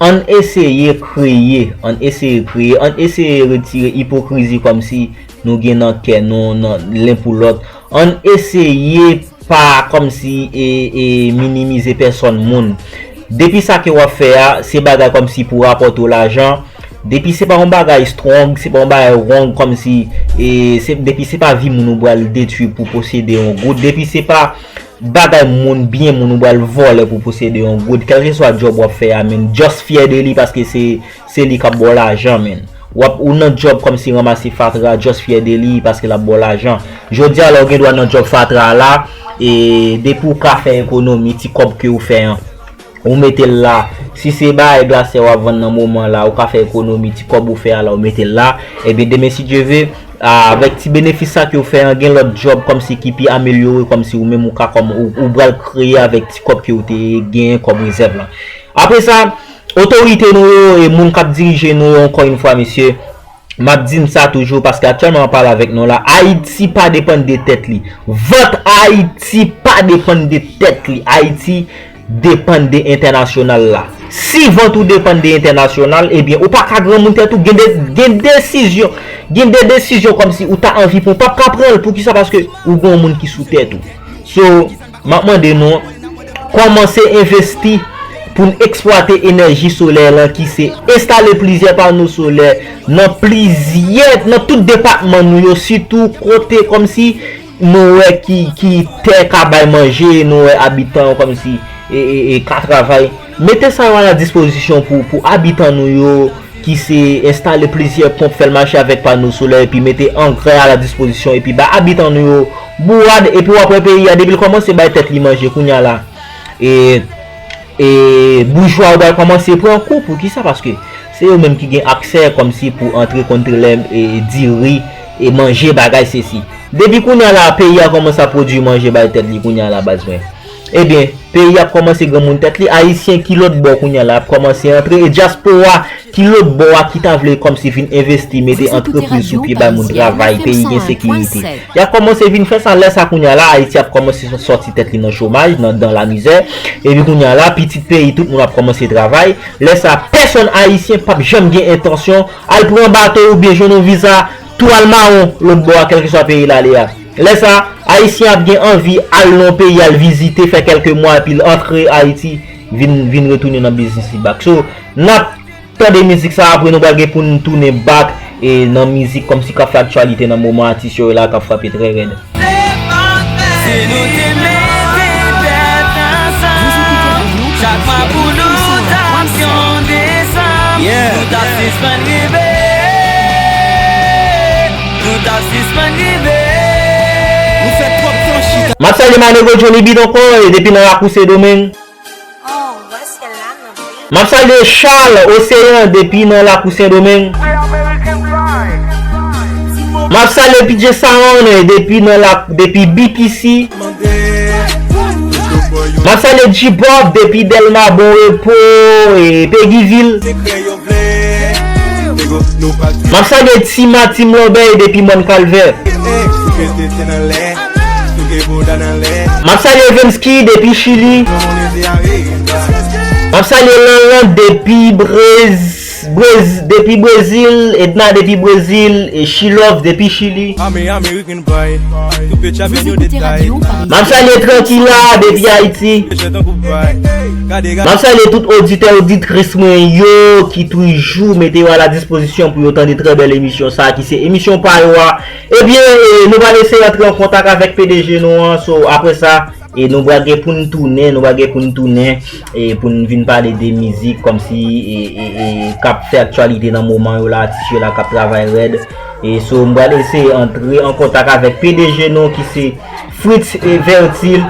ann eseye kreye, ann eseye kreye, ann eseye retire ipokrizi kòmsi nou gen nan kè nou, nan len pou lòt. Ann eseye pa kòmsi e, e minimize pèsòn moun. Depi sa ke w ap fè a, se bagay kòmsi pou rapòte w lajan. Depi se pa yon bagay strong, se pa yon bagay wrong, kòmsi, e, se, depi se pa vi moun ou pral detwi pou posede yon goud, depi se pa bagay moun, byen moun ou pral vòlè pou posede yon goud, kèlkeswa djòb w ap fè a, men just fyè de li paske se, se li k ap ba w lajan, men. W ap, ou nan djòb kòmsi ranmase fatra, just fyè de li paske l ap ba w lajan. Jodi a la, ou gen dwa nan djòb fatra a la, e depi w ka fè ekonomi, ti kòb ke w fè an, ou mete l la. Si se bagay glasè w ap vann nan moman la, ou ka fè ekonomi, ti kòb ou fè a la, ou mete l la. Ebyen, demen, si Dye ve, a, avèk ti benefis sa ke w fè an, gen lòt djòb kòmsi ki pi amelyore, kòmsi ou menm ou ka kòm, ou, ou pral kreye avèk ti kòb ke w te genyen kòm rezèv lan. Apre sa, otorite nou yo e moun k ap dirije nou yo, ankò yon fwa, mesye, m ap di n sa toujou, paske aktyèlman m ap pale avèk nou la, Ayiti pa depann de tèt li. Vant Ayiti pa depann de tèt li. Ayiti depann de entènasyonal la. Si vant ou depann de entènasyonal, ebyen, ou pa ka granmoun tèt ou, gen de, gen desizyon, gen de desizyon kòmsi ou ta anvi pran, ou p ap ka pran l. Poukisa? Paske ou gen yon moun ki sou tèt ou. So, m ap mande nou, kòmanse envesti, pou n eksplwate enèji solè lan ki se enstale plizyè pano solè nan plizyè, nan tout depatman nou yo, sitou kote kòmsi nou wè ki, ki tè ka bay manje, nou wè abitan yo kòmsi e, e, e ka travay. Mete sa yo a la dispozisyon pou, pou abitan nou yo, ki se enstale plizyè ponp, fè l mache avèk pano solè, epi mete angrè a la dispozisyon, epi ba abitan nou yo bourad, epi w ap wè peyi a, depi l kòmanse bay tèt li manje kounye a la. E, e boujwa yo pral kòmanse pran kou. Poukisa? Paske se yo menm ki gen aksè kòmsi pou antre kontrelè, e, diri, e manje bagay sesi. Depi kounye a la, peyi a kòmanse ap pwodui manje bay tèt li kounye a la, baz mwen. Ebyen, peyi ap kòmanse granmoun tèt li, Ayisyen ki lòt bò kounye a la ap kòmanse antre, e dyaspora ki lòt bò a ki ta vle kòmsi vin envesti, mete antrepriz sou pye, bay moun travay, peyi gen sekirite. Y ap kòmanse vin fè sa, lè sa kounye a la, Ayiti ap kòmanse sòti tèt li nan chomaj, nan, dan lamizè, epi kounye a la, pitit peyi, tout moun ap kòmanse travay, lè sa, pèsonn Ayisyen p ap janm gen entansyon al pran bato oubyen jwenn yon viza tou al mawon lòt bò a, kèlkeswa peyi l ale a. Lè sa, Ayisyen ap gen anvi al nan yon peyi, al vizite, fè kèlke mwa, epi l antre Ayiti, vin, vin retounen nan biznis li back. So, n ap tande mizik sa, apre nou pral gen pou n tounen back, e nan mizik kòmsi k ap fè aktyalite nan moman, atis yo la k ap frape trè rèd. Si nou te mete tèt ansanm, chak mwa pou nou t ap yon desanm, nou t ap sispann rive, nou t ap sispann rive. Nou fè twòp tan chita. M ap salye Manego Johnny Beat ankò, e depi nan Lakou Sendomeng. M ap salye Charles Océan depi nan Lakou Sendomeng. M ap salye P J Saron depi nan la, depi B P C. M ap salye G-Bob depi Dèlma, Bon Repo, e Peguiville. M ap salye Tima, Tim Lòbèy depi Mòn Kalvè. M ap salye Evensky depi Chili. M ap salye Lanlan depi Brez, Brez, depi Brezil, Edna depi Brezil, e Shilove depi Chili. M ap salye Trankila depi Ayiti. M ap salye tout oditè, oditris mwen yo ki toujou mete yo a la dispozisyon pou yo tande trè bèl emisyon sa a ki se emisyon pa yo a. Ebyen, e, nou pral eseye antre an kontak avèk P D G nou an. So, apre sa, e, nou pral gen pou n tounen, nou pral gen pou n tounen, e, pou n vin pale de mizik kòmsi, e, e, e, k ap fè aktyalite nan moman yo la, atis yo la k ap travay rèd. E, so, m pral eseye antre an kontak avèk P D G nou ki se Fritz, e, Vertil.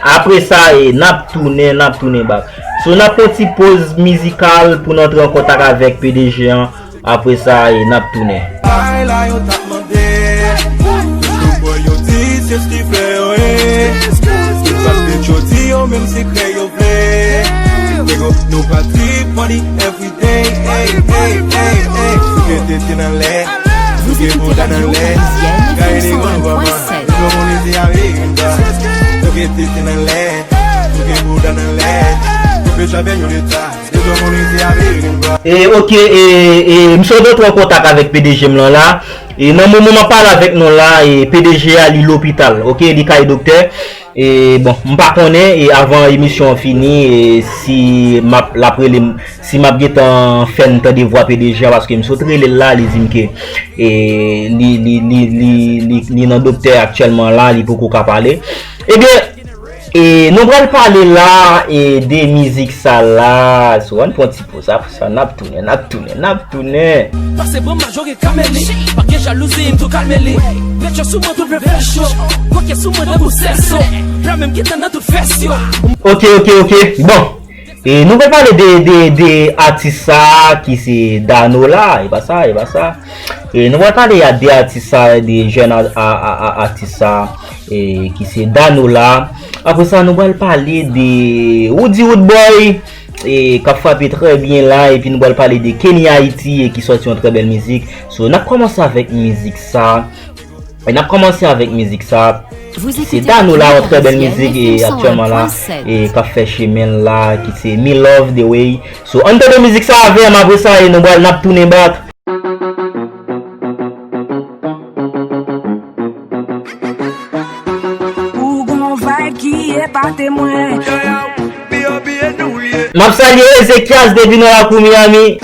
Apre sa, e, n ap tounen, n ap tounen back. So, n ap pran ti poz mizikal pou n antre an kontak avèk P D G an. Apre sa, e, n ap tounen. Bagay la yo t ap mande. Toujou bò yo di se stiflè yo ye. Yo pa t vle jodi yo menm sekrè yo vle. Nego, nou pa trip money every day. Ey, ey, ey, ey. Fouke tete nan lè. Fouke bouda nan lè. Gaye li gon baba. Yo moun isi a ri. Fouke tete nan lè. Fouke bouda nan lè. Koupe travè yo leta. E, ok, e, e, m sot antre an kontak avèk P D G m lan la. E, nan moman m ap pale avèk nou la, e, P D G a, li lopital, ok, li kay doktè. E, bon, m pa konnen, e, avan emisyon an fini, e, si m ap, l ap rele m, si m ap gentan fè n tande vwa P D G a, paske m sot rele l la, li di m ke, e, li, li, li, li, li, li nan doktè aktyèlman la, li poko ka pale. Ebyen, E, nou pral pale la, e, de mizik sa la. So, ann pran ti poz apre sa, n ap tounen, n ap tounen, n ap tounen. Pase ban m majore kameli. Pa gen jalouzi, m tou kalme li. Pèt yo sou mwen, tout vle fè cho. Koke sou mwen, tankou sèso. Pla menm ki tann nan tout fès yo. Ok, ok, ok. Bon. E, nou pral pale de, de, de atis sa ki se Danola. E pa sa, e pa sa. E, nou pral pale a de atis sa, de jèn a, a, a, a, atis sa. E, ki se Danola. Apre sa, nou pral pale de Roody Roodboy, e, k ap frape trè byen la, epi nou pral pale de Kenny Haiti, e, ki sòti yon trè bèl mizik. So, n ap kòmanse avèk mizik sa. E, n ap kòmanse avèk mizik sa. Se Danola, yon trè bèl mizik, e, aktyèlman la, e, k ap fè chemen l la, ki se Me Love The Way. So, ann tande mizik sa avè m, apre sa, e, nou pral, n ap tounen back. Ou gon vibe ki epate mwen. Yo, yo, B O B and Louis. M ap salye Ezekias depi nan lakou Miami.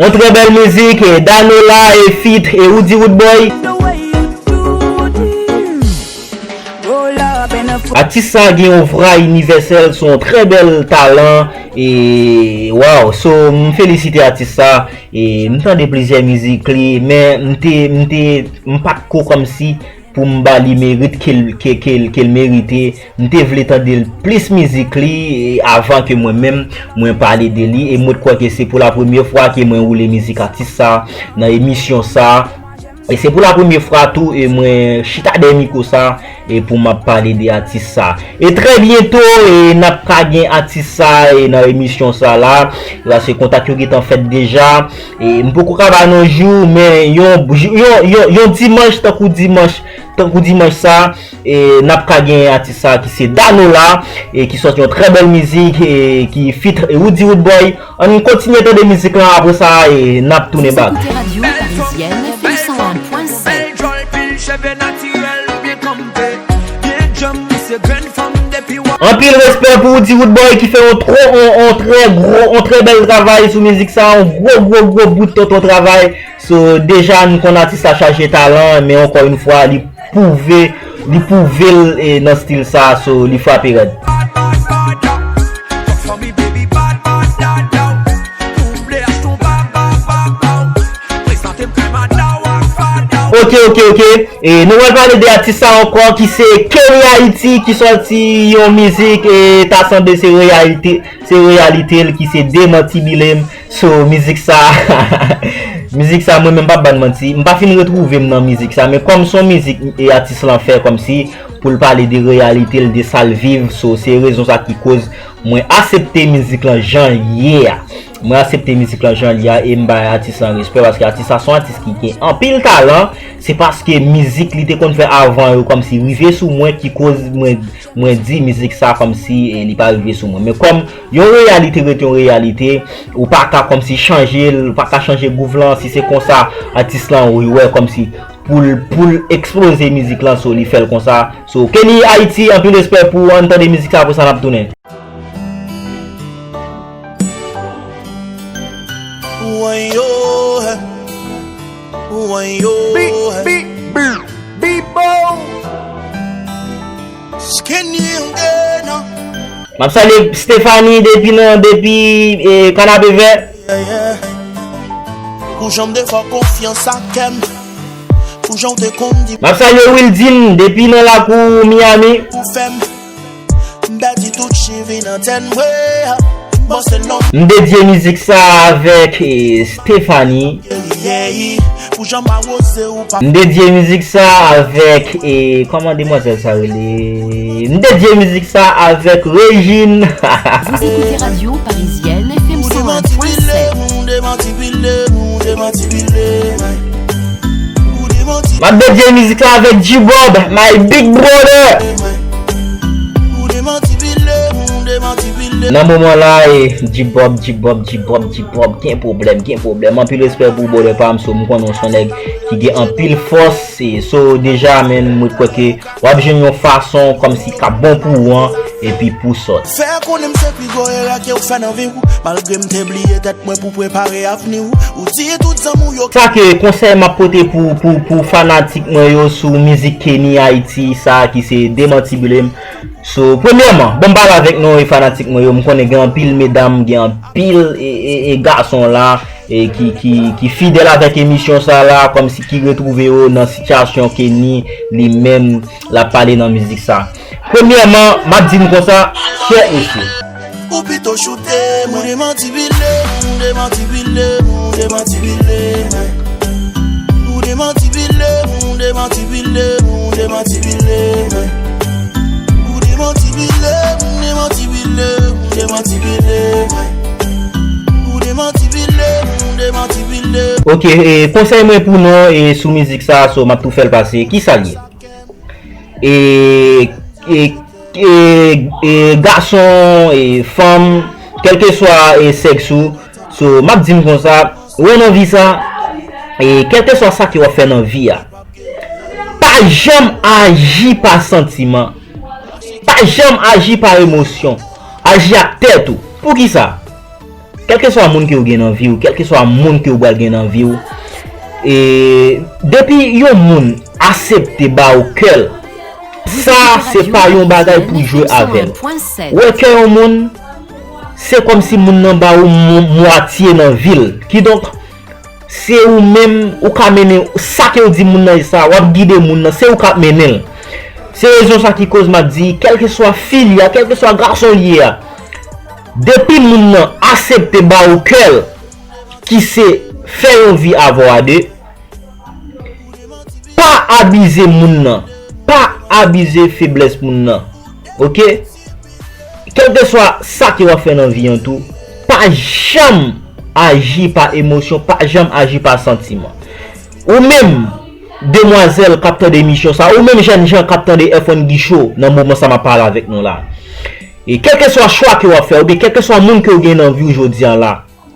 Yon trè bèl mizik, e, Danola e feat, e, Roody Roodboy. Atis sa gen yon vra inivèsèl, se yon trè bèl talan, e, waw, so, m felisite atis sa, e, m tande plizyè mizik li, men m te, m te, m pa t ko kòmsi pou m ba li merit ke l, ke, ke, ke l merite. M te vle tande l plis mizik li, e, avan ke mwen menm, mwen pale de li. E mwen t kwè ke se pou la premyè fwa ke mwen woule mizik atis sa nan emisyon sa. E se pou la premyè fwa tou, e mwen chita dèyè mikwo sa, e pou m ap pale de atis sa. E trè byento, e n ap ka gen atis sa, e nan emisyon sa la. Paske kontak yo gentan fèt deja. E m poko ka ba non jou, men yon, yon, yon, yon dimanch, tankou dimanch, tankou dimanch sa, e n ap ka gen atis sa ki se Danola, e ki sòti yon trè bèl mizik, e ki feat Roody Roodboy. Ann kontinye tande mizik lan, apre sa, e n ap tounen bak. Vous écoutez Radio Parisienne, F M cent un point sept. Anpil respè pou Roody Roodboy ki fè yon tro, yon, yon trè gwo, yon trè bèl travay sou mizik sa, yon gwo, gwo, gwo bout tonton travay. So, deja, n konn atis la chaje talan, men ankò yon fwa, li pwouve, li pwouve l, e, nan stil sa, so, li frape rèd. Ok, ok, ok. E, nou pral pale de atis sa ankò, ki se Kenny Haiti, ki sòti yon mizik, e, ta sanble se reyalite, se reyalite l, ki se Demantibile m. So, mizik sa, mizik sa, mwen menm, m p ap bann manti, m pa fin retwouve m nan mizik sa, men kòm se yon mizik, e, atis lan fè kòmsi pou l pale de reyalite l, de sa l viv, so, se rezon sa ki koz mwen asepte mizik lan jan l ye a. Mwen asepte mizik lan jan l ye a e m bay atis lan respè paske atis sa se yon atis ki gen anpil talan. Se paske mizik li te konn fè avan yo kòmsi rive sou mwen ki koz mwen, mwen di mizik sa kòmsi, e, li pa rive sou mwen. Men kòm yon reyalite rete yon reyalite, ou pa ka kòmsi chanje l, ou pa ka chanje gwouv lan. Si se konsa, atis lan, ou wè kòmsi pou l, pou l eksploze mizik lan, so li fè l konsa. So, Kenny Haiti, anpil respè pou ou, ann tande mizik sa, apre sa n ap tounen. Skinny again. M ap salye Stephanie depi nan, depi, e, Kanapevè. Yeah, yeah. Pou jan m te fè w konfyans ak kè m. Pou jan w te konn di. M ap salye Wildine depi nan lakou Miami. Pou fè m. M pèdi tout cheve nan tèt mwen. Bon, se non. M dedye mizik sa avèk, e, Stephanie. Yeah, yeah. Pou jan m awoze ou pa. M dedye mizik sa avèk, e, kòman demwazèl sa rele? M dedye mizik sa avèk Regine. Vous écoutez Radio Parisienne, F M cent un point sept. M ap dedye mizik la avèk G-Bob, my big brother. Nan moman la, e, G-Bob, G-Bob, G-Bob, G-Bob, gen pwoblèm, gen pwoblèm. Anpil respè pou brother pa m, so m konnen w se yon nèg ki gen anpil fòs, e, so deja, men mwen kwè ke w ap jwenn yon fason kòmsi k ap bon pou ou an, epi pou sòt. Fè konnen m se pi gwo erè ke w fè nan vi w, malgre m te bliye tèt mwen pou prepare avni w. Ou di tout zanmi w yo. Sa ke konsèy m ap pote pou, pou, pou fanatik mwen yo sou mizik Kenny Haiti sa ki se Demantibile m. So, premyèman, bon, m pale avèk nou, e, fanatik mwen yo, m konnen gen anpil medam, gen anpil, e, e, e, gason la, e, ki, ki, ki fidèl avèk emisyon sa la, kòmsi ki retwouve yo nan sitiyasyon Kenny li menm l ap pale nan mizik sa. Premyèman, m ap di n konsa, chè mesye. Ou pito choute mwen. Ou demantibile, ou demantibile, ou demantibile mwen. Ou demantibile, ou demantibile, ou demantibile mwen. Ou demantibile, ou demantibile, ou demantibile mwen. Ou demantibile, ou demantibile. Ok, e, konsèy mwen pou nou, e, sou mizik sa, so, m ap tou fè l pase. Kisa l ye? E, e, e, e, gason, e, fanm, kèlkeswa, e, sèks ou. So, m ap di n konsa, ou wè nan vi sa, e, kèlkeswa sa ke w ap fè nan vi a, pa Pa janm aji pa santiman. Pa janm aji pa emosyon. Aji ak tèt ou. Poukisa? Kèlkeswa moun ke w gen nan vi w, kèlkeswa moun ke w pral gen nan vi w, e depi yon moun asepte ba w kè l, sa se pa yon bagay pou jwe avè l. Ou wè kè yon moun, se kòmsi moun nan ba w mw- mwatye nan vi l. Kidonk, se ou menm, ou ka mennen sa ke w di moun nan sa, w ap gide moun nan, se ou k ap mennen l. Se rezon sa ki koz m ap di, kèlkeswa fi li a, kèlkeswa gason li ye a, depi moun nan asepte ba ou kè l, ki se fè yon vi avè w a de, pa abize moun nan, pa abize feblès moun nan. Oke? Kèlkeswa sa ke w ap fè nan vi an tou, pa janm aji pa emosyon, pa janm aji pa santiman. Ou menm, demwazèl k ap tande emisyon sa, ou menm jènjan k ap tande F one Guicho nan moman sa m ap pale avèk nou la. E kèlkeswa chwa ke w ap fè, oubyen kèlkeswa moun ke w gen nan vi w jodi a la,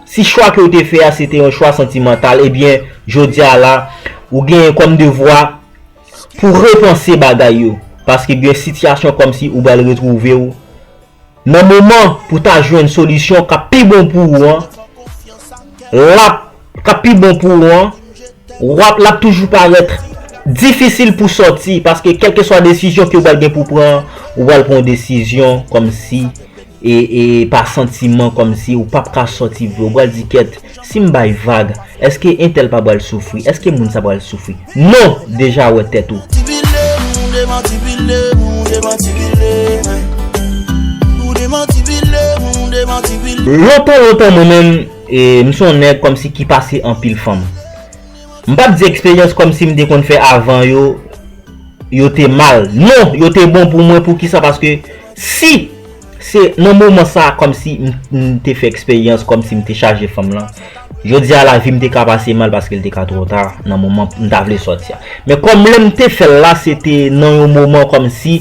si chwa ke w te fè a se te yon chwa santimantal, ebyen, jodi a la, ou genyen kòm devwa pou repanse bagay yo. Paske gen sitiyasyon kòmsi ou pral retwouve w nan moman pou ta jwenn solisyon k ap pi bon pou ou an, l ap, k ap pi bon pou ou an, w ap, l ap toujou parèt difisil pou sòti, paske kèlkeswa desizyon ke w pral gen pou pran, ou pral pran yon desizyon kòmsi e, e pa santiman, kòmsi ou p ap ka sòti vre. Ou pral di, kèt, si m bay vag, èske entèl pa pral soufri? Èske moun sa pral soufri? Non, deja wè tèt ou. Lontan, lontan, mwen menm, e, m se yon nèg kòmsi ki pase anpil fanm. M p ap di eksperyans kòmsi m te konn fè avan yo, yo te mal. Non, yo te bon pou mwen. Poukisa? Paske si se nan moman sa a kòmsi m, m te fè eksperyans, kòmsi m te chaje fanm lan, jodi a lavi m te ka pase mal paske l te ka twò ta nan moman m ta vle sòti a. Men kòm lè m te fè l la, se te nan yon moman kòmsi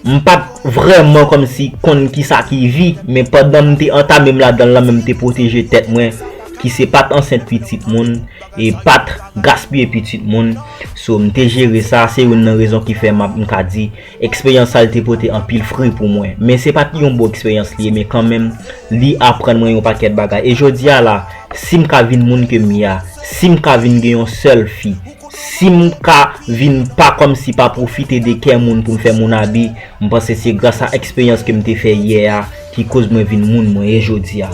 m pa t vrèman kòmsi konn kisa ki vi, men pandan m te antame m ladan l lan, men m te pwoteje tèt mwen, ki se pa t ansent pitit moun, e pa t gaspiye pitit moun. So, m te jere sa, se youn nan rezon ki fè m ap, m ka di, eksperyans sa l te pote anpil fri pou mwen. Men se pa t yon bon eksperyans li ye, men kanmenm, li aprann mwen yon pakèt bagay. E jodi a la, si m ka vin moun ke m ye a, si m ka vin gen yon sèl fi, si m ka vin pa kòmsi pa pwofite de kè moun pou m fè moun abi, m panse se gras a eksperyans ke m te fè yè a ki koz mwen vin moun mwen ye jodi a.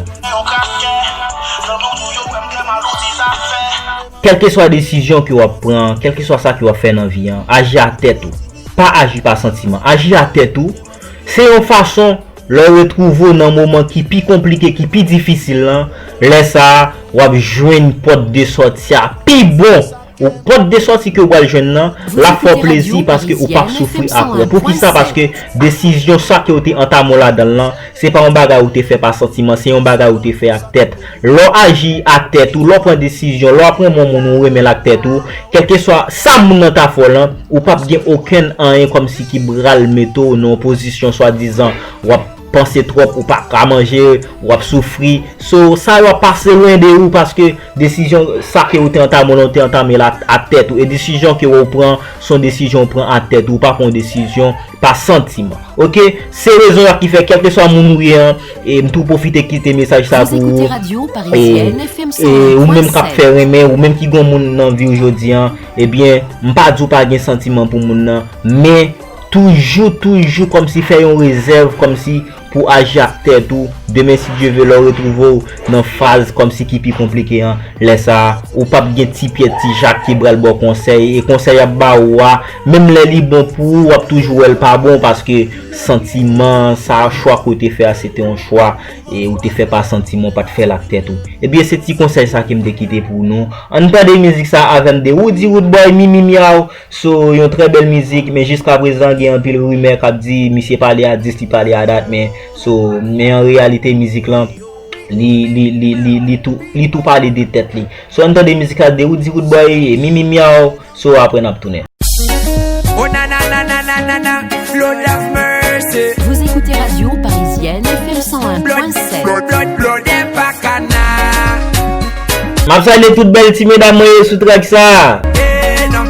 Kèlkeswa desizyon ke w ap pran, kèlkeswa sa ke w ap fè nan vi an, aji ak tèt ou. Pa aji pa santiman. Aji ak tèt ou, se yon fason lè w retwouve w nan moman ki pi konplike, ki pi difisil lan, lè sa a, w ap jwenn pòt de sòti a pi bon. Ou pòt de sòti ke w pral jwenn nan, l ap fè w plezi paske ou p ap soufri apre. Poukisa? Paske desizyon sa ke w te antame w ladan l lan, se pa yon bagay ou te fè pa santiman, se yon bagay ou te fè ak tèt. Lè w aji ak tèt ou, lè w pran desizyon, lè w ap renmen yon moun ou renmen l ak tèt ou, kèlkeswa sa moun nan ta fè w lan, ou p ap gen okenn anyen kòmsi ki pral mete w nan yon pozisyon swadizan w ap panse twòp, ou pa ka manje, w ap soufri. So, sa yo ap pase lwen de ou paske desizyon sa ke ou te antame w lan, ou te antame l ak, ak tèt ou. E desizyon ke ou pran, se yon desizyon ou pran ak tèt ou, ou pa pran yon desizyon pa santiman. Oke? Se rezon sa ki fè kèlkeswa moun ou ye an, e m tou pwofite kite mesaj sa pou ou. E, e ou menm k ap fè renmen, ou menm ki gen moun nan vi w jodi an, ebyen, m pa di w pa gen santiman pou moun nan, men toujou, toujou kòmsi fè yon rezèv kòmsi pou aji ak tèt ou. Demen, si Dye ve, lè w retwouve w nan faz kòmsi ki pi konplike an, lè sa a, ou p ap gen ti Pyè, ti Jak ki pral ba w konsèy, e konsèy y ap ba ou a, menm lè li bon pou ou, w ap toujou wè l pa bon, paske santiman sa, chwa ke w te fè a, se te yon chwa, e ou te fè pa santiman, w pa t fè l ak tèt ou. Ebyen, se ti konsèy sa ke m te kite pou nou. Ann tande mizik sa avè m de Roody Roodboy, Mimi Miaw. So, yon trè bèl mizik, men jiskaprezan gen anpil rimè k ap di misye pale a dis, li pale a dat, men, so, men an reyalite mizik lan, li, li, li, li, li tou, li tou pale de tèt li. So, ann tande mizik la de Roody Roodboy, Mimi Miaw, so, apre n ap tounen. Oh na na na na na na na, Lord have mercy. Vous écoutez Radio Parisienne F M cent un point sept. Blood, blood, blood, blood, M P K na. M ap salye tout bèl ti medam mwen yo sou trèk sa. Eh, non.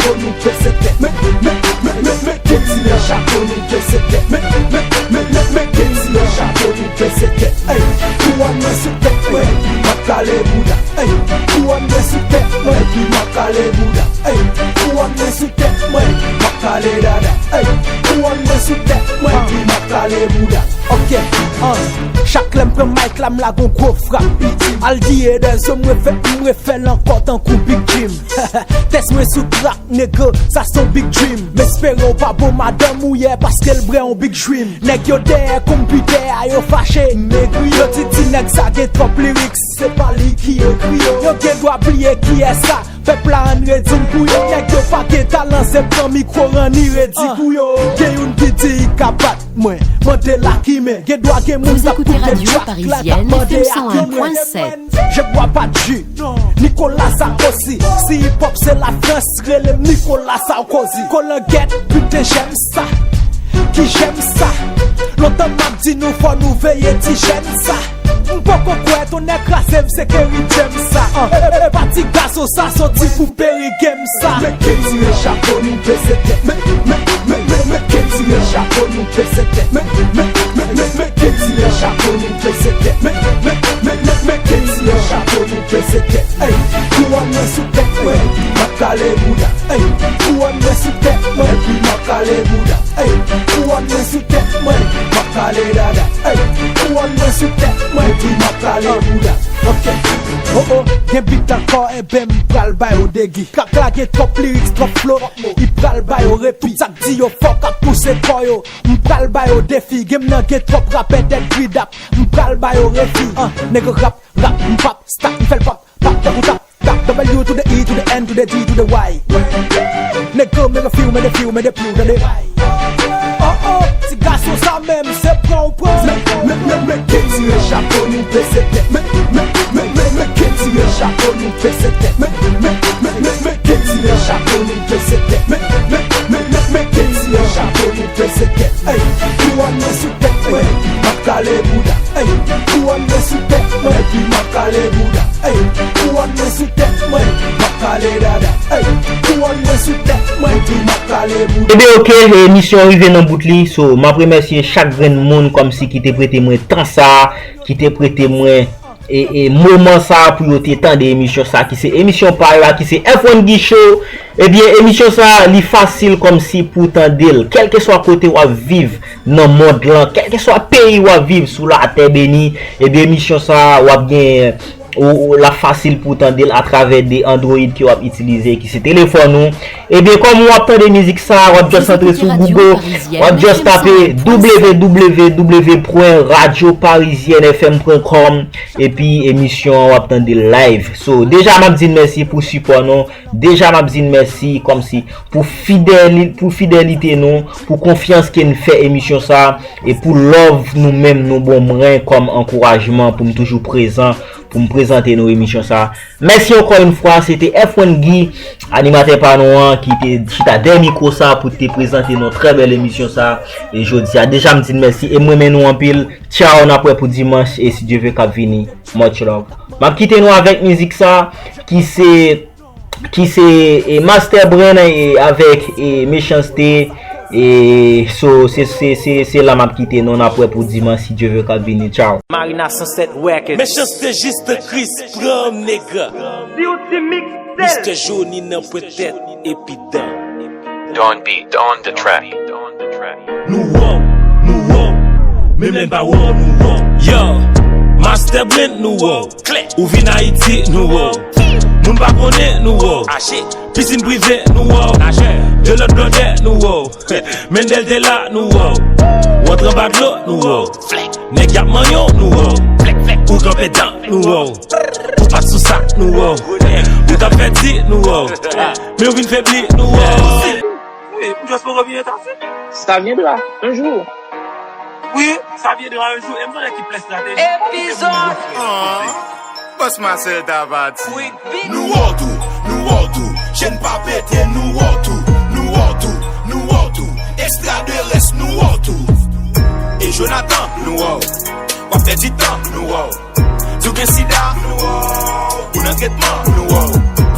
chapo, nou pese tèt. Men, men, men, men, men, men, ke tire chapo, nou pese tèt. Men, men, men, men, men, men, ke tire chapo, nou pese tèt. Ey, kouwòn mwen sou tèt mwen, epi m ap kale bouda. Ey, kouwòn mwen sou tèt mwen, epi m ap kale bouda. Ey, kouwòn mwen sou tèt mwen, epi m ap kale dada. Ey, kouwòn mwen sou tèt mwen, epi m ap kale bouda. Ok, an, chak lè m pran mic la, m lage yon gwo frap. Al di Ederzo m refè, m refè l ankò tankou Big Jim. Tès mwen sou trak, nèg, sa se yon big dream. M espere w pa bon madanm ou yè, paske l bwè yon big dream. Nèg yo dèyè konpitè a, yo fache. Yo di ti nèg sa gen twòp lyrics, se pa li ki ekri yo. Yo gen dwa bliye kiyès sa. Pèp la ann redi m pou yo. Nèg yo pa gen talan, se pran mikwo ranni redi pou yo. Gen youn ki di i ka bat mwen, mande Lakimen. Gen dwa gen moun k ap koute trak la, k ap mande a ki mwen. Je bwa pa di Nicolas Sarkozy. Si hip hop se Lafrans, rele m Nicolas Sarkozy. Kolangèt, piten, jèm sa. Ki jèm sa. Lontan m ap di nou fò nou veye ti jèn sa. M poko kwè tonnè kraze m, se Kerry James sa. An, e, e, e pa ti gason sa soti pou Perry Games sa. Men ke tire chapo, nou pese tèt. Men, men, men, men, men ke tire chapo, nou pese tèt. Men, men, men, men, men ke tire chapo, nou pese tèt. Men, men, men, men, men ke tire chapo, nou pese tèt. Ey, kouwòn mwen sou tèt mwen, epi m ap kale bouda. Ey, kouwòn mwen sou tèt mwen, epi m ap kale bouda. Ey, kouwòn mwen sou tèt mwen, epi m ap kale dada. Ey, kouwòn mwen sou tèt mwen, epi m ap kale bouda. Ok. Oh, oh, gen bit ankò, enben m pral ba yo degi. Kaka gen twòp lyrics, twòp flow, li pral ba yo repi. Tout sa k di yo fò k ap pouse kò yo. M pral ba yo defi, game nan gen twòp rapè dèt gridap. M pral ba yo refi, an, nèg rap, rap, m pap, stop, m fè l pap, pap, tankou tap, tap, W to the E to the N to the D to the Y. Nèg yo, men refi, men defi, men depi, tande. Oh, oh, ti gason sa menm, se pran ou pran. Men, men, men, men ke tire chapo, nou pese tèt. Men, men, men, men, men ke tire chapo, nou pese tèt. Men, men, men, men, men ke tire chapo, nou pese tèt. Men, men, men, men, men ke tire chapo, nou pese tèt. Ey, kouwòn mwen Ebyen, oke, emisyon rive nan bout li. So, m ap remèsye chak grenn moun kòmsi ki te prete mwen tan sa, ki te prete mwen e, e moman sa pou yo te tande emisyon sa, ki se emisyon pa yo a, ki se F one Guy Show. Ebyen, emisyon sa, li fasil kòmsi pou tande l. Kèlkeswa kote w ap viv nan mond lan, kèlkeswa peyi w ap viv sou latè beni, ebyen, emisyon sa, w ap gen, ou, ou, l ap fasil pou tande l atravè de Android ke w ap itilize, ki se telefòn ou. Ebyen, kòm w ap tande mizik sa, w ap just antre sou Google, w ap just tape w w w pwen radyo parizyèn f m pwen kòm, epi emisyon an w ap tande live. So, deja m ap di n mèsi pou sipò nou, deja m ap di n mèsi kòmsi pou fidèli-, pou fidelite nou, pou konfyans ke n fè emisyon sa, e pou love nou menm nou bon mwen kòm ankourajman pou m toujou prezan, pou m prezante nou emisyon sa. Mèsi ankò yon fwa, se te F one Guy, animatè pa nou an, ki te chita dèyè mikwo sa pou te prezante nou trè bèl emisyon sa. E jodi a, deja m di n mèsi e m renmen nou anpil. Tchaw, n ap wè pou dimanch e si Dye ve k ap vini. Much love. M ap kite nou avèk mizik sa, ki se, ki se, e, Master Brain, e, avèk, e, Mechanste. E, so, se, se, se, se la m ap kite nou, n ap wè pou dimanch si Dye ve k ap vini. Tchaw. Marina Sunset Records. Mechanste jis nan Kris pran nèg. Beauty Mix Mister Johnny nan pwentèt epi dan. Don Beat on the track. Nou wow, nou wow. Menm lè n pa wow, nou wow. Yo, Master Brain, nou wow. Ou vin Ayiti, nou wow. Moun pa konnen, nou wow. Pisin prive, nou wow. De lòt blòdè, nou wow. Mendel te la, nou wow. W antre anba dlo, nou wow. Nèg y ap manyen w, nou wow. Ou kanpe dan, nou wow. Ou pa t sou sa, nou wow. Ou t ap fè di, nou wow. Men ou vin febli, nou wow. Wi, m just poko vin ret ase. Ça viendra un jour. Wi, ça viendra un jour. E m konnen ki plè estrateji. Epizòd. Bòs Masèl ta pati. Nou wò tou, nou wò tou. Chèn pa pete, nou wò tou, nou wò tou, nou wò tou. Ekstra de rès, nou wò tou. E Jonathan, nou wò. W ap pèdi tan, nou wò. Si w gen sida, nou wò. Ou nan tretman, nou wò.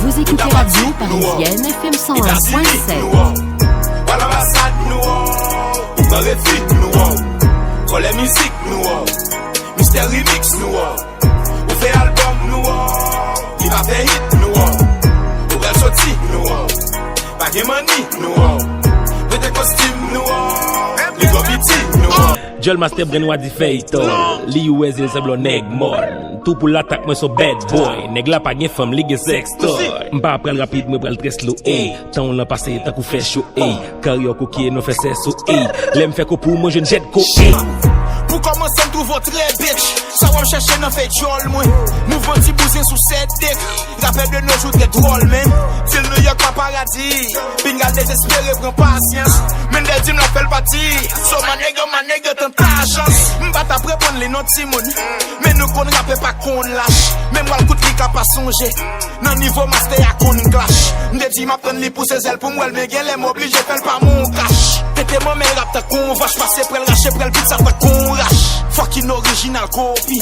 Vous écoutez Radio Parisienne, F M cent un point sept. Etazini, nou wò. W al anbasad, nou wò. Ou pran refi, nou wò. Vòlè mizik, nou wò. Mistè remix, nou wò. Ou fè albòm, nou wò. Li pa fè hit, nou wò. Ou pral soti, nou wò. Pa gen manni, nou wò. Mete kostim, nou wò. Li twò piti, nou wò. Djòl Master Brain wa di fèyton. Li wè zil sanble yon nèg mòn. Tou pou latak mwen son bad boy. Nèg la pa gen fanm, li gen sextoy. M pa pral rapid, mwen pral trè slow, ey. Tan w lan pase tankou fè cho, ey. Karyè w kokiye, nou fè sèso, ey. Lè m fè ko pou mwen, je n jèt ko, ey. Pou kòmanse, m twouve w trè bitch. Sa w ap chèche nan fè djòl mwen. Mouvman ti bouzen sou sèt dek. Rapè de nos jours trè dwòl, men. Til New York pa paradi. Pinga l dezespere, pran pasyans. Mendel di m l ap fè l pati. So my nigga, my nigga, tann ta chans. M pa t ap reponn li non timoun. Men nou konn rapè pa konn lach. Memwa l kout li ka pa sonje. Nan nivo master a konn clash. M te di m ap tann li pouse zèl pou m wè l, men genlè m oblije fè l pa mon kach. Tete manmèl rap tankou yon vach, pase prèl rache prèl vit sa tankou yon rach. Fucking orijinal kopi.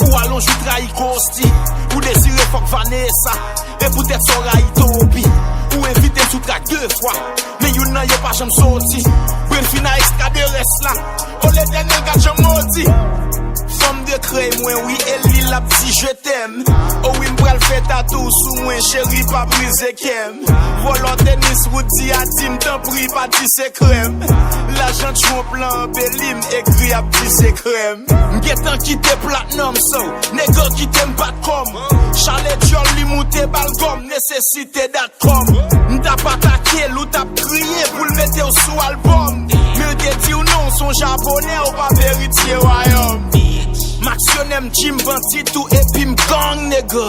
Ou alonj ou trayi Kosti. Ou dezire fòk Vanessa. E poutèt sa w rayi Toby. Ou envite m sou trak de fwa. Men youn nan yo pa janm soti. Brenfina ekstra de rès la. O Letènèl, gad jan modi. Fanm de krèy mwen, wi, e li l ap di je t'aime. O wi, m pral fè tatou sou mwen, cheri, pa brize kè m. Vòlò tenis, Woody a di m, tanpri, pa di se krè m. Lajan Trump lan anbeli m, egri ap di se krè m. M gentan kite Platinum, so, nèg yo kite m bat kò m. Chale djòl, li moute balkon m, nesesite dat kòm. M t ap atake l, ou t ap kriye pou l mete w sou albòm. Men yo te di w non, w s on japonè, ou p ap eritye wayòm. M aksyonè, m Jim Bandit ou epi m gang, nèga.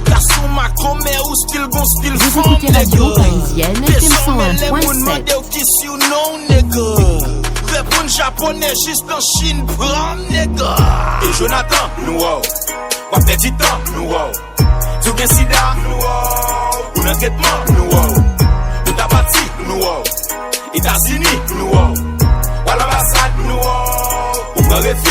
Gason makonmè, ou still gon still fanm, nèga. Dezòmè, lè moun mande w ki si w non, nèga. Reponn japonè, jis nan Chin, pran, nèga. E Jonathan, nou wè w. W ap pèdi tan, nou wè w. Si w gen sida, nou wè w. Ou nan tretman, nou wè w. Ou ta pati, nou wè w. Etazini, nou wè w. W al anbasad, nou wè w. Ou pran refi,